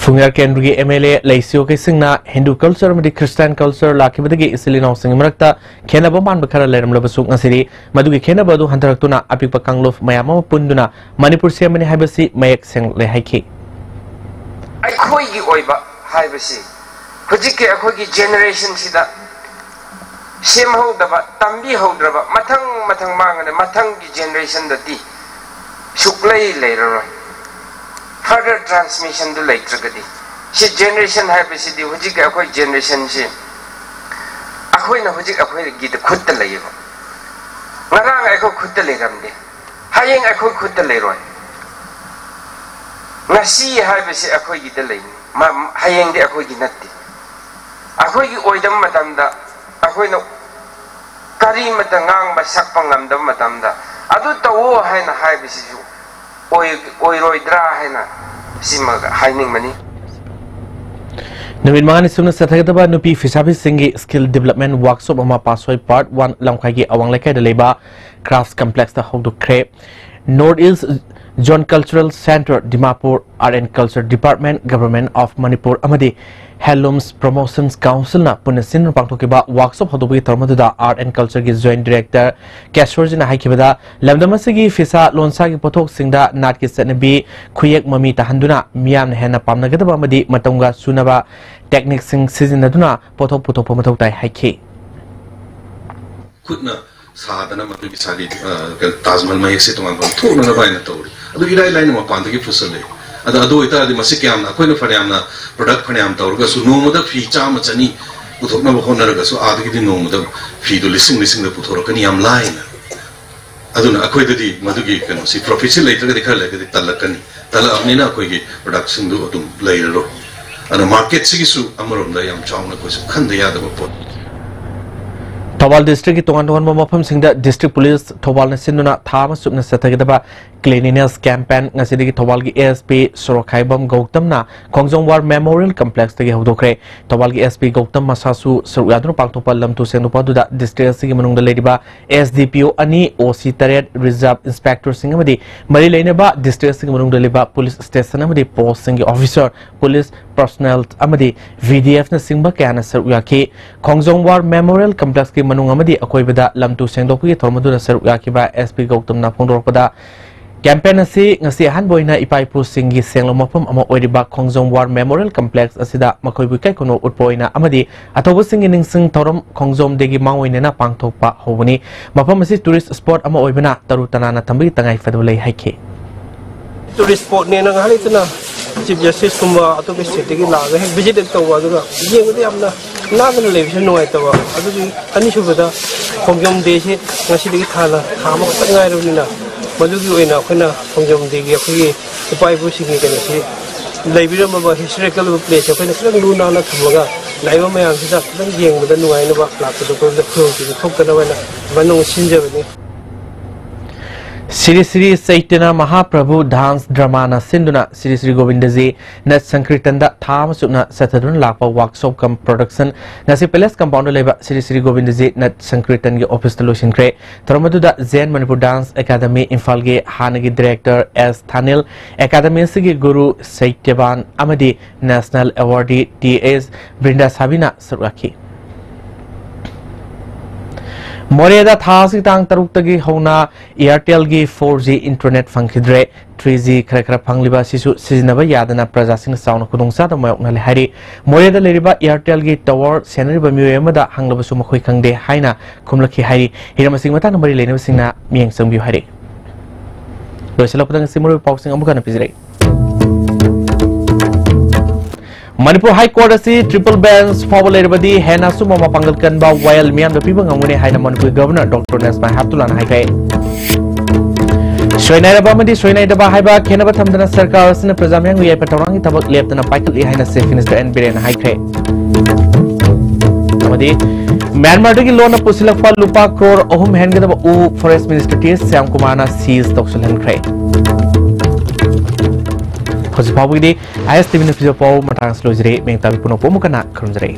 ꯐꯨꯡꯌꯥꯔ ꯀꯦꯟꯗ꯭ꯔꯒꯤ ꯑꯦꯝ ꯑꯦꯜ ꯑꯦ ꯂꯩꯁꯤꯌꯣ ꯀꯩꯁꯤꯡꯅ ꯍꯤꯟꯗꯨ culture ꯑꯃꯗꯤ Christian culture ꯂꯥꯛꯈꯤꯕꯗꯒꯤ ꯏꯆꯤꯜ ꯏꯅꯥꯎꯁꯤꯡꯒꯤ ꯃꯔꯛꯇ ꯈꯦꯠꯅꯕ ꯃꯥꯟꯕ ꯈꯔ ꯂꯩꯔꯝꯂꯕꯁꯨ ꯉꯁꯤꯗꯤ ꯃꯗꯨꯒꯤ ꯈꯦꯠꯅꯕ ꯑꯗꯨ ꯍꯟꯊꯔꯛꯇꯨꯅ ꯑꯄꯤꯛꯄ ꯀꯥꯡꯂꯨꯞ ꯃꯌꯥꯝ ꯑꯃ ꯄꯨꯟꯗꯨꯅ ꯃꯅꯤꯄꯨꯔ ꯁꯦꯝꯕꯅꯤ ꯍꯥꯏꯕꯁꯤ ꯃꯌꯦꯛ ꯁꯦꯡꯂꯦ ꯍꯥꯏꯈꯤ꯫ ꯑꯩꯈꯣꯏꯒꯤ ꯑꯣꯏꯕ ꯍꯥꯏꯕꯁꯤ ꯍꯧꯖꯤꯛꯀꯤ ꯑꯩꯈꯣꯏꯒꯤ generationꯁꯤꯗ ꯁꯦꯝꯍꯧꯗꯕ, ꯇꯝꯕꯤꯍꯧꯗ꯭ꯔꯕ, ꯃꯊꯪ ꯃꯊꯪ ꯃꯥꯡꯉꯅꯤ, ꯃꯊꯪꯒꯤ generationꯗꯗꯤ ꯁꯨꯛꯂꯩ ꯂꯩꯔꯔꯣꯏ꯫ Further transmissionꯗꯨ ꯂꯩꯇ꯭ꯔꯒꯗꯤ ꯁꯤ generation ꯍꯥꯏꯕꯁꯤꯗꯤ ꯍꯧꯖꯤꯛꯀꯤ ꯑꯩꯈꯣꯏ generationꯁꯤ ꯑꯩꯈꯣꯏꯅ ꯍꯧꯖꯤꯛ ꯑꯩꯈꯣꯏꯒꯤꯗ ꯈꯨꯠꯇ ꯂꯩꯌꯦꯕ꯫ ꯉꯔꯥꯡ ꯑꯩꯈꯣꯏ ꯈꯨꯠꯇ ꯂꯩꯔꯝꯗꯦ, ꯍꯌꯦꯡ ꯑꯩꯈꯣꯏ ꯈꯨꯠꯇ ꯂꯩꯔꯣꯏ꯫ ꯉꯁꯤ ꯍꯥꯏꯕꯁꯤ ꯑꯩꯈꯣꯏꯒꯤꯗ ꯂꯩꯅꯤ, ꯃ- ꯍꯌꯦꯡꯗꯤ ꯑꯩꯈꯣꯏꯒꯤ ꯅꯠꯇꯦ꯫ ꯑꯩꯈꯣꯏꯒꯤ ꯑꯣꯏꯗꯕ ꯃꯇꯝꯗ ꯑꯩꯈꯣꯏꯅ ꯀꯔꯤꯃꯇ ꯉꯥꯡꯕ ꯁꯛꯄ ꯉꯝꯗꯕ ꯃꯇꯝꯗ ꯑꯗꯨ ꯇꯧꯋꯣ ꯍꯥꯏꯅ ꯍꯥꯏꯕꯁꯤꯁꯨ ꯑꯣꯏ- ꯑꯣꯏꯔꯣꯏꯗ꯭ꯔꯥ ꯍꯥꯏꯅ ꯁꯤꯃꯒ ꯍꯥꯏꯅꯤꯡꯕꯅꯤ꯫ ꯅꯨꯃꯤꯠ ꯃꯉꯥꯅꯤ ꯁꯨꯞꯅ ꯆꯠꯊꯒꯗꯕ ꯅꯨꯄꯤ ꯐꯤꯁꯥꯕꯤꯁꯤꯡꯒꯤ skill development workshop ꯑꯃ ꯄꯥꯠꯁꯣꯏ part one ꯂꯝꯈꯥꯏꯒꯤ ꯑꯋꯥꯡ ꯂꯩꯀꯥꯏꯗ ꯂꯩꯕ Crafts Complexꯇ ꯍꯧꯗꯣꯛꯈ꯭ꯔꯦ꯫ North East Zone Cultural Centre, Dimapur, Art and Culture Department, Government of Manipur ꯑꯃꯗꯤ Handlooms Promotions Councilꯅ ꯄꯨꯟꯅ ꯁꯤꯟꯗꯨꯅ ꯄꯥꯡꯊꯣꯛꯈꯤꯕ workshop ꯍꯧꯗꯣꯛꯄꯒꯤ ꯊꯧꯔꯝ ꯑꯗꯨꯗ Art and Cultureꯒꯤ Joint Director ꯀꯦꯁꯣꯔꯖꯤꯅ ꯍꯥꯏꯈꯤꯕꯗ, ꯂꯝꯗꯝ ꯑꯁꯤꯒꯤ ꯐꯤꯁꯥ ꯂꯣꯟꯁꯥꯒꯤ ꯄꯣꯠꯊꯣꯛꯁꯤꯡꯗ ꯅꯥꯠꯀꯤ ꯆꯠꯅꯕꯤ ꯈꯨꯌꯦꯛ ꯃꯃꯤ ꯇꯥꯍꯟꯗꯨꯅ ꯃꯤꯌꯥꯝꯅ ꯍꯦꯟꯅ ꯄꯥꯝꯅꯒꯗꯕ ꯑꯃꯗꯤ ꯃꯇꯝꯒ ꯆꯨꯅꯕ techniqueꯁꯤꯡ ꯁꯤꯖꯤꯟꯅꯗꯨꯅ ꯄꯣꯠꯊꯣꯛ ꯄꯨꯊꯣꯛꯄ ꯃꯊꯧ ꯇꯥꯏ ꯍꯥꯏꯈꯤ꯫ ꯈꯨꯠꯅ ꯁꯥꯗꯅ ꯃꯗꯨꯒꯤ ꯁꯥꯒꯤ, ꯑ, ꯀꯩꯅꯣ, ꯇꯥꯖ ꯃꯍꯜ ꯃꯌꯦꯛꯁꯦ ꯇꯣꯉꯥꯟ ꯇꯣꯉꯥꯟ ꯊꯣꯛꯅꯅꯕ ꯍꯥꯏꯅ ꯇꯧꯔꯤ꯫ ꯑꯗꯨ ꯏꯔꯥꯏ ꯂꯥꯏꯅ ꯃꯄꯥꯟꯗꯒꯤ ꯄꯨꯁꯜꯂꯦ꯫ ꯑꯗꯣ ꯑꯗꯨ ꯑꯣꯏꯇꯥꯔꯗꯤ ꯃꯁꯤ ꯀꯌꯥꯝꯅ, ꯑꯩꯈꯣꯏꯅ ꯐꯅꯌꯥꯝꯅ product ꯐꯅꯌꯥꯝ ꯇꯧꯔꯒꯁꯨ, ꯅꯣꯡꯃꯗ ꯐꯤ ꯆꯥꯝꯃ ꯆꯅꯤ ꯄꯨꯊꯣꯛꯅꯕ ꯍꯣꯠꯅꯔꯒꯁꯨ, ꯑꯥꯗꯒꯤꯗꯤ ꯅꯣꯡꯃꯗ ꯐꯤꯗꯨ ꯂꯤꯁꯤꯡ ꯂꯤꯁꯤꯡꯗ ꯄꯨꯊꯣꯔꯛꯀꯅꯤ ꯌꯥꯝ ꯂꯥꯏꯅ꯫ ꯑꯗꯨꯅ ꯑꯩꯈꯣꯏꯗꯗꯤ ꯃꯗꯨꯒꯤ ꯀꯩꯅꯣꯁꯤ, profitꯁꯤ ꯂꯩꯇ꯭ꯔꯒꯗꯤ ꯈꯔ ꯂꯩꯔꯒꯗꯤ ꯇꯜꯂꯛꯀꯅꯤ꯫ ꯇꯜꯂꯛꯑꯕꯅꯤꯅ ꯑꯩꯈꯣꯏꯒꯤ productꯁꯤꯡꯗꯨ ꯑꯗꯨꯝ ꯂꯩꯔꯔꯣꯏ꯫ ꯑꯗꯨꯅ marketꯁꯤꯒꯤꯁꯨ ꯑꯃꯔꯣꯝꯗ ꯌꯥꯝ ꯆꯥꯎꯅ ꯑꯩꯈꯣꯏꯁꯨ ꯈꯟꯗ ꯌꯥꯗꯕ ꯄꯣꯠ꯫ ꯊꯧꯕꯥꯜ districtꯀꯤ ꯇꯣꯉꯥꯟ ꯇꯣꯉꯥꯟꯕ ꯃꯐꯝꯁꯤꯡꯗ district police ꯊꯧꯕꯥꯜꯅ ꯁꯤꯟꯗꯨꯅ ꯊꯥ ꯑꯃ ꯆꯨꯞꯅ ꯆꯠꯊꯒꯗꯕ cleanliness campaign ꯉꯁꯤꯗꯒꯤ ꯊꯧꯕꯥꯜꯒꯤ SP ꯁꯣꯔꯣꯛꯈꯥꯏꯕꯝ ꯒꯧꯇꯝꯅ ꯈꯣꯡꯖꯣꯝ War Memorial Complexꯇꯒꯤ ꯍꯧꯗꯣꯛꯈ꯭ꯔꯦ꯫ ꯊꯧꯕꯥꯜꯒꯤ SP ꯒꯧꯇꯝ ꯃꯁꯥꯁꯨ ꯁꯔꯨꯛ ꯌꯥꯗꯨꯅ ꯄꯥꯡꯊꯣꯛꯄ ꯂꯝ ꯇꯨ ꯁꯦꯡꯗꯣꯛꯄ ꯑꯗꯨꯗ district ꯑꯁꯤꯒꯤ ꯃꯅꯨꯡꯗ ꯂꯩꯔꯤꯕ SDPO ꯑꯅꯤ, OC ꯇꯔꯦꯠ, reserve inspectorꯁꯤꯡ ꯑꯃꯗꯤ ꯃꯔꯤ ꯂꯩꯅꯕ district ꯑꯁꯤꯒꯤ ꯃꯅꯨꯡꯗ ꯂꯩꯕ police stationꯁꯤꯡ ꯑꯃꯗꯤ postꯁꯤꯡꯒꯤ officer, police personnel ꯑꯃꯗꯤ VDFꯅꯆꯤꯡꯕ ꯀꯌꯥꯅ ꯁꯔꯨꯛ ꯌꯥꯈꯤ꯫ ꯈꯣꯡꯖꯣꯝ War Memorial Complexꯀꯤ ꯃꯅꯨꯡ ꯑꯃꯗꯤ ꯑꯀꯣꯏꯕꯗ ꯂꯝ ꯇꯨ ꯁꯦꯡꯗꯣꯛꯄꯒꯤ ꯊꯧꯔꯝ ꯑꯗꯨꯗ ꯁꯔꯨꯛ ꯌꯥꯈꯤꯕ SP ꯒꯧꯇꯝꯅ ꯐꯣꯡꯗꯣꯔꯛꯄꯗ, campaign ꯑꯁꯤ ꯉꯁꯤ ꯑꯍꯥꯟꯕ ꯑꯣꯏꯅ ꯏꯄꯥ ꯏꯄꯨꯁꯤꯡꯒꯤ ꯁꯦꯡꯂꯕ ꯃꯐꯝ ꯑꯃ ꯑꯣꯏꯔꯤꯕ ꯈꯣꯡꯖꯣꯝ War Memorial Complex ꯑꯁꯤꯗ ꯃꯈꯣꯏꯕꯨ ꯏꯀꯥꯏ ꯈꯨꯝꯅꯕ ꯎꯠꯄ ꯑꯣꯏꯅ ꯑꯃꯗꯤ ꯑꯊꯧꯕꯁꯤꯡꯒꯤ ꯅꯤꯡꯁꯤꯡ ꯊꯧꯔꯝ ꯈꯣꯡꯖꯣꯝ Dayꯒꯤ ꯃꯥꯡꯑꯣꯏꯅꯅ ꯄꯥꯡꯊꯣꯛꯄ ꯍꯧꯕꯅꯤ꯫ ꯃꯐꯝ ꯑꯁꯤ tourist spot ꯑꯃ ꯑꯣꯏꯕꯅ ꯇꯔꯨ ꯇꯅꯥꯟꯅ ꯊꯝꯕꯒꯤ ꯇꯉꯥꯏ ꯐꯗꯕ ꯂꯩ ꯍꯥꯏꯈꯤ꯫ Tourist spotꯅꯦꯅ ꯉꯥꯏꯍꯥꯛ ꯂꯩꯇꯅ Chief Justiceꯀꯨꯝꯕ ꯑꯇꯣꯞꯄ stateꯇꯒꯤ ꯂꯥꯛꯑꯒ ꯍꯦꯛ visit ꯍꯦꯛ ꯇꯧꯕ, ꯑꯗꯨꯒ ꯌꯦꯡꯕꯗ ꯌꯥꯝꯅ ꯅꯥꯟꯅ ꯂꯩꯕꯁꯦ ꯅꯨꯡꯉꯥꯏꯇꯕ꯫ ꯑꯗꯨꯒꯤ ꯑꯅꯤꯁꯨꯕꯗ ꯈꯣꯡꯖꯣꯝ Dayꯁꯦ ꯉꯁꯤꯗꯒꯤ ꯊꯥꯅ ꯊꯥ ꯑꯃꯈꯛꯇ ꯉꯥꯏꯔꯕꯅꯤꯅ, ꯃꯗꯨꯒꯤ ꯑꯣꯏꯅ ꯑꯩꯈꯣꯏꯅ ꯈꯣꯡꯖꯣꯝ Dayꯒꯤ ꯑꯩꯈꯣꯏꯒꯤ ꯏꯄꯥ ꯏꯄꯨꯁꯤꯡꯒꯤ ꯀꯩꯅꯣꯁꯤ, ꯂꯩꯕꯤꯔꯝꯃꯕ historical placeꯁꯦ ꯑꯩꯈꯣꯏꯅ ꯈꯤꯇꯪ ꯂꯨ ꯅꯥꯟꯅ ꯊꯝꯃꯒ ꯂꯥꯛꯏꯕ ꯃꯌꯥꯝꯁꯤꯗ ꯈꯤꯇꯪ ꯌꯦꯡꯕꯗ ꯅꯨꯡꯉꯥꯏꯅꯕ ꯂꯥꯛꯄꯗ ꯑꯩꯈꯣꯏꯗ ꯈꯨꯗꯣꯡꯊꯤꯕ ꯊꯣꯛꯇꯅꯕ ꯍꯥꯏꯅ ꯑꯗꯨꯃꯥꯏꯅ ꯑꯃꯨꯛ ꯁꯤꯟꯖꯕꯅꯤ꯫ ꯁ꯭ꯔꯤ ꯁ꯭ꯔꯤ ꯆꯩꯇꯟꯌ ꯃꯍꯥꯄ꯭ꯔꯚꯨ ꯗꯥꯟꯁ ꯗ꯭ꯔꯃꯥꯅ ꯁꯤꯟꯗꯨꯅ ꯁ꯭ꯔꯤ ꯁ꯭ꯔꯤ ꯒꯣꯕꯤꯟꯗꯖꯤ ꯅꯠ ꯁꯪꯀꯤꯔꯇꯟꯗ ꯊꯥ ꯑꯃ ꯆꯨꯞꯅ ꯆꯠꯊꯗꯨꯅ ꯂꯥꯛꯄ ꯋꯥꯔꯛꯁꯣꯞ ꯀꯝ ꯄ꯭ꯔꯣꯗꯛꯁꯟ ꯉꯁꯤ ꯄꯦꯂꯦꯁ ꯀꯝꯄꯥꯎꯟꯗ ꯂꯩꯕ ꯁ꯭ꯔꯤ ꯁ꯭ꯔꯤ ꯒꯣꯕꯤꯟꯗꯖꯤ ꯅꯠ ꯁꯪꯀꯤꯔꯇꯟꯒꯤ ꯑꯣꯐꯤꯁꯇ ꯂꯣꯏꯁꯤꯟꯈ꯭ꯔꯦ꯫ ꯊꯧꯔꯝ ꯑꯗꯨꯗ ꯖꯦꯟ ꯃꯅꯤꯄꯨꯔ ꯗꯥꯟꯁ ꯑꯦꯀꯥꯗꯃꯤ ꯏꯝꯐꯥꯜꯒꯤ ꯍꯥꯟꯅꯒꯤ ꯗꯤꯔꯦꯛꯇꯔ ꯑꯦꯁ ꯊꯥꯅꯤꯜ, ꯑꯦꯀꯥꯗꯃꯤ ꯑꯁꯤꯒꯤ ꯒꯨꯔꯨ ꯁꯩꯇ꯭ꯌꯕꯥꯟ ꯑꯃꯗꯤ ꯅꯦꯁꯅꯦꯜ ꯑꯦꯋꯥꯔꯗꯤ ꯇꯤ ꯑꯦꯁ ꯕ꯭ꯔꯤꯟꯗꯥ ꯁꯥꯕꯤꯅ ꯁꯔꯨꯛ ꯌꯥꯈꯤ꯫ ꯃꯣꯔꯦꯗ ꯊꯥ ꯑꯁꯤꯒꯤ ꯇꯥꯡ ꯇꯔꯨꯛꯇꯒꯤ ꯍꯧꯅ Airtelꯒꯤ four G internet ꯐꯪꯈꯤꯗ꯭ꯔꯦ꯫ Three G ꯈꯔ ꯈꯔ ꯐꯪꯂꯤꯕ ꯑꯁꯤꯁꯨ ꯁꯤꯖꯤꯟꯅꯕ ꯌꯥꯗꯅ ꯄ꯭ꯔꯖꯥꯁꯤꯡꯅ ꯆꯥꯎꯅ ꯈꯨꯗꯣꯡꯆꯥꯗꯕ ꯃꯥꯌꯣꯛꯅꯍꯜꯂꯦ ꯍꯥꯏꯔꯤ꯫ ꯃꯣꯔꯦꯗ ꯂꯩꯔꯤꯕ Airtelꯒꯤ tower ꯁꯦꯟꯅꯔꯤꯕ ꯃꯤꯑꯣꯏ ꯑꯃꯗ ꯍꯪꯂꯕꯁꯨ ꯃꯈꯣꯏ ꯈꯪꯗꯦ ꯍꯥꯏꯅ ꯈꯨꯝꯂꯛꯈꯤ ꯍꯥꯏꯔꯤ꯫ ꯍꯤꯔꯝ ꯑꯁꯤꯒꯤ ꯃꯇꯥꯡꯗ ꯃꯔꯤ ꯂꯩꯅꯕꯁꯤꯡꯅ ꯃꯤꯠꯌꯦꯡ ꯆꯪꯕꯤꯌꯨ ꯍꯥꯏꯔꯤ꯫ ꯂꯣꯏꯁꯤꯜꯂꯛꯄꯗ ꯉꯁꯤ ꯃꯔꯨꯑꯣꯏꯕ ꯄꯥꯎꯁꯤꯡ ꯑꯃꯨꯛ ꯍꯟꯅ ꯄꯤꯖꯔꯛꯏ꯫ ꯃꯅꯤꯄꯨꯔ ꯍꯥꯏ ꯀꯣꯔꯠ ꯑꯁꯤ triple bench ꯐꯥꯎꯕ ꯂꯩꯔꯕꯗꯤ ꯍꯦꯟꯅ ꯑꯆꯨꯝꯕ ꯃꯄꯥꯡꯒꯜ ꯀꯟꯕ ꯋꯥꯌꯦꯜ ꯃꯤꯌꯥꯝꯗ ꯄꯤꯕ ꯉꯝꯒꯅꯤ ꯍꯥꯏꯅ ꯃꯅꯤꯄꯨꯔꯒꯤ ꯒꯚꯔꯅꯔ ꯗꯣꯛꯇꯔ ꯅꯦꯁꯃꯥꯏ ꯍꯦꯞꯇꯨꯂꯥꯅ ꯍꯥꯏꯈ꯭ꯔꯦ꯫ ꯁꯣꯏꯅꯥꯏꯔꯕ ꯑꯃꯗꯤ ꯁꯣꯏꯅꯥꯏꯗꯕ ꯍꯥꯏꯕ ꯈꯦꯠꯅꯕ ꯊꯝꯗꯅ ꯁꯔꯀꯥꯔ ꯑꯁꯤꯅ ꯄ꯭ꯔꯖꯥ ꯃꯤꯌꯥꯝꯒꯤ ꯌꯥꯏꯐ ꯊꯧꯔꯥꯡꯒꯤ ꯊꯕꯛ ꯂꯦꯞꯇꯅ ꯄꯥꯏꯈꯠꯂꯤ ꯍꯥꯏꯅ Chief Minister ꯑꯦꯟ ꯕꯤꯔꯦꯟꯅ ꯍꯥꯏꯈ꯭ꯔꯦ꯫ ꯑꯃꯗꯤ ꯃ꯭ꯌꯥꯟꯃꯥꯔꯗꯒꯤ ꯂꯣꯟꯅ ꯄꯨꯁꯤꯜꯂꯛꯄ ꯂꯨꯄꯥ ꯀ꯭ꯔꯣꯔ ꯑꯍꯨꯝ ꯍꯦꯟꯒꯗꯕ ꯎ Forest Minister T S ꯁ꯭ꯌꯥꯝꯀꯨꯃꯥꯔꯅ seize ꯇꯧꯁꯤꯜꯍꯟꯈ꯭ꯔꯦ꯫ ꯍꯧꯖꯤꯛ ꯐꯥꯎꯕꯒꯤꯗꯤ ꯑꯥꯏ ꯑꯦꯁ ꯇꯤ ꯚꯤꯅ ꯄꯤꯖꯕ ꯄꯥꯎ ꯃꯇꯥꯡ ꯑꯁꯤꯗ ꯂꯣꯏꯖꯔꯦ꯫ ꯃꯤꯌꯥꯝ ꯇꯥꯕꯤ ꯄꯨꯝꯅꯃꯛꯄꯨ ꯑꯃꯨꯛ ꯍꯟꯅ ꯈꯨꯔꯨꯝꯖꯔꯤ꯫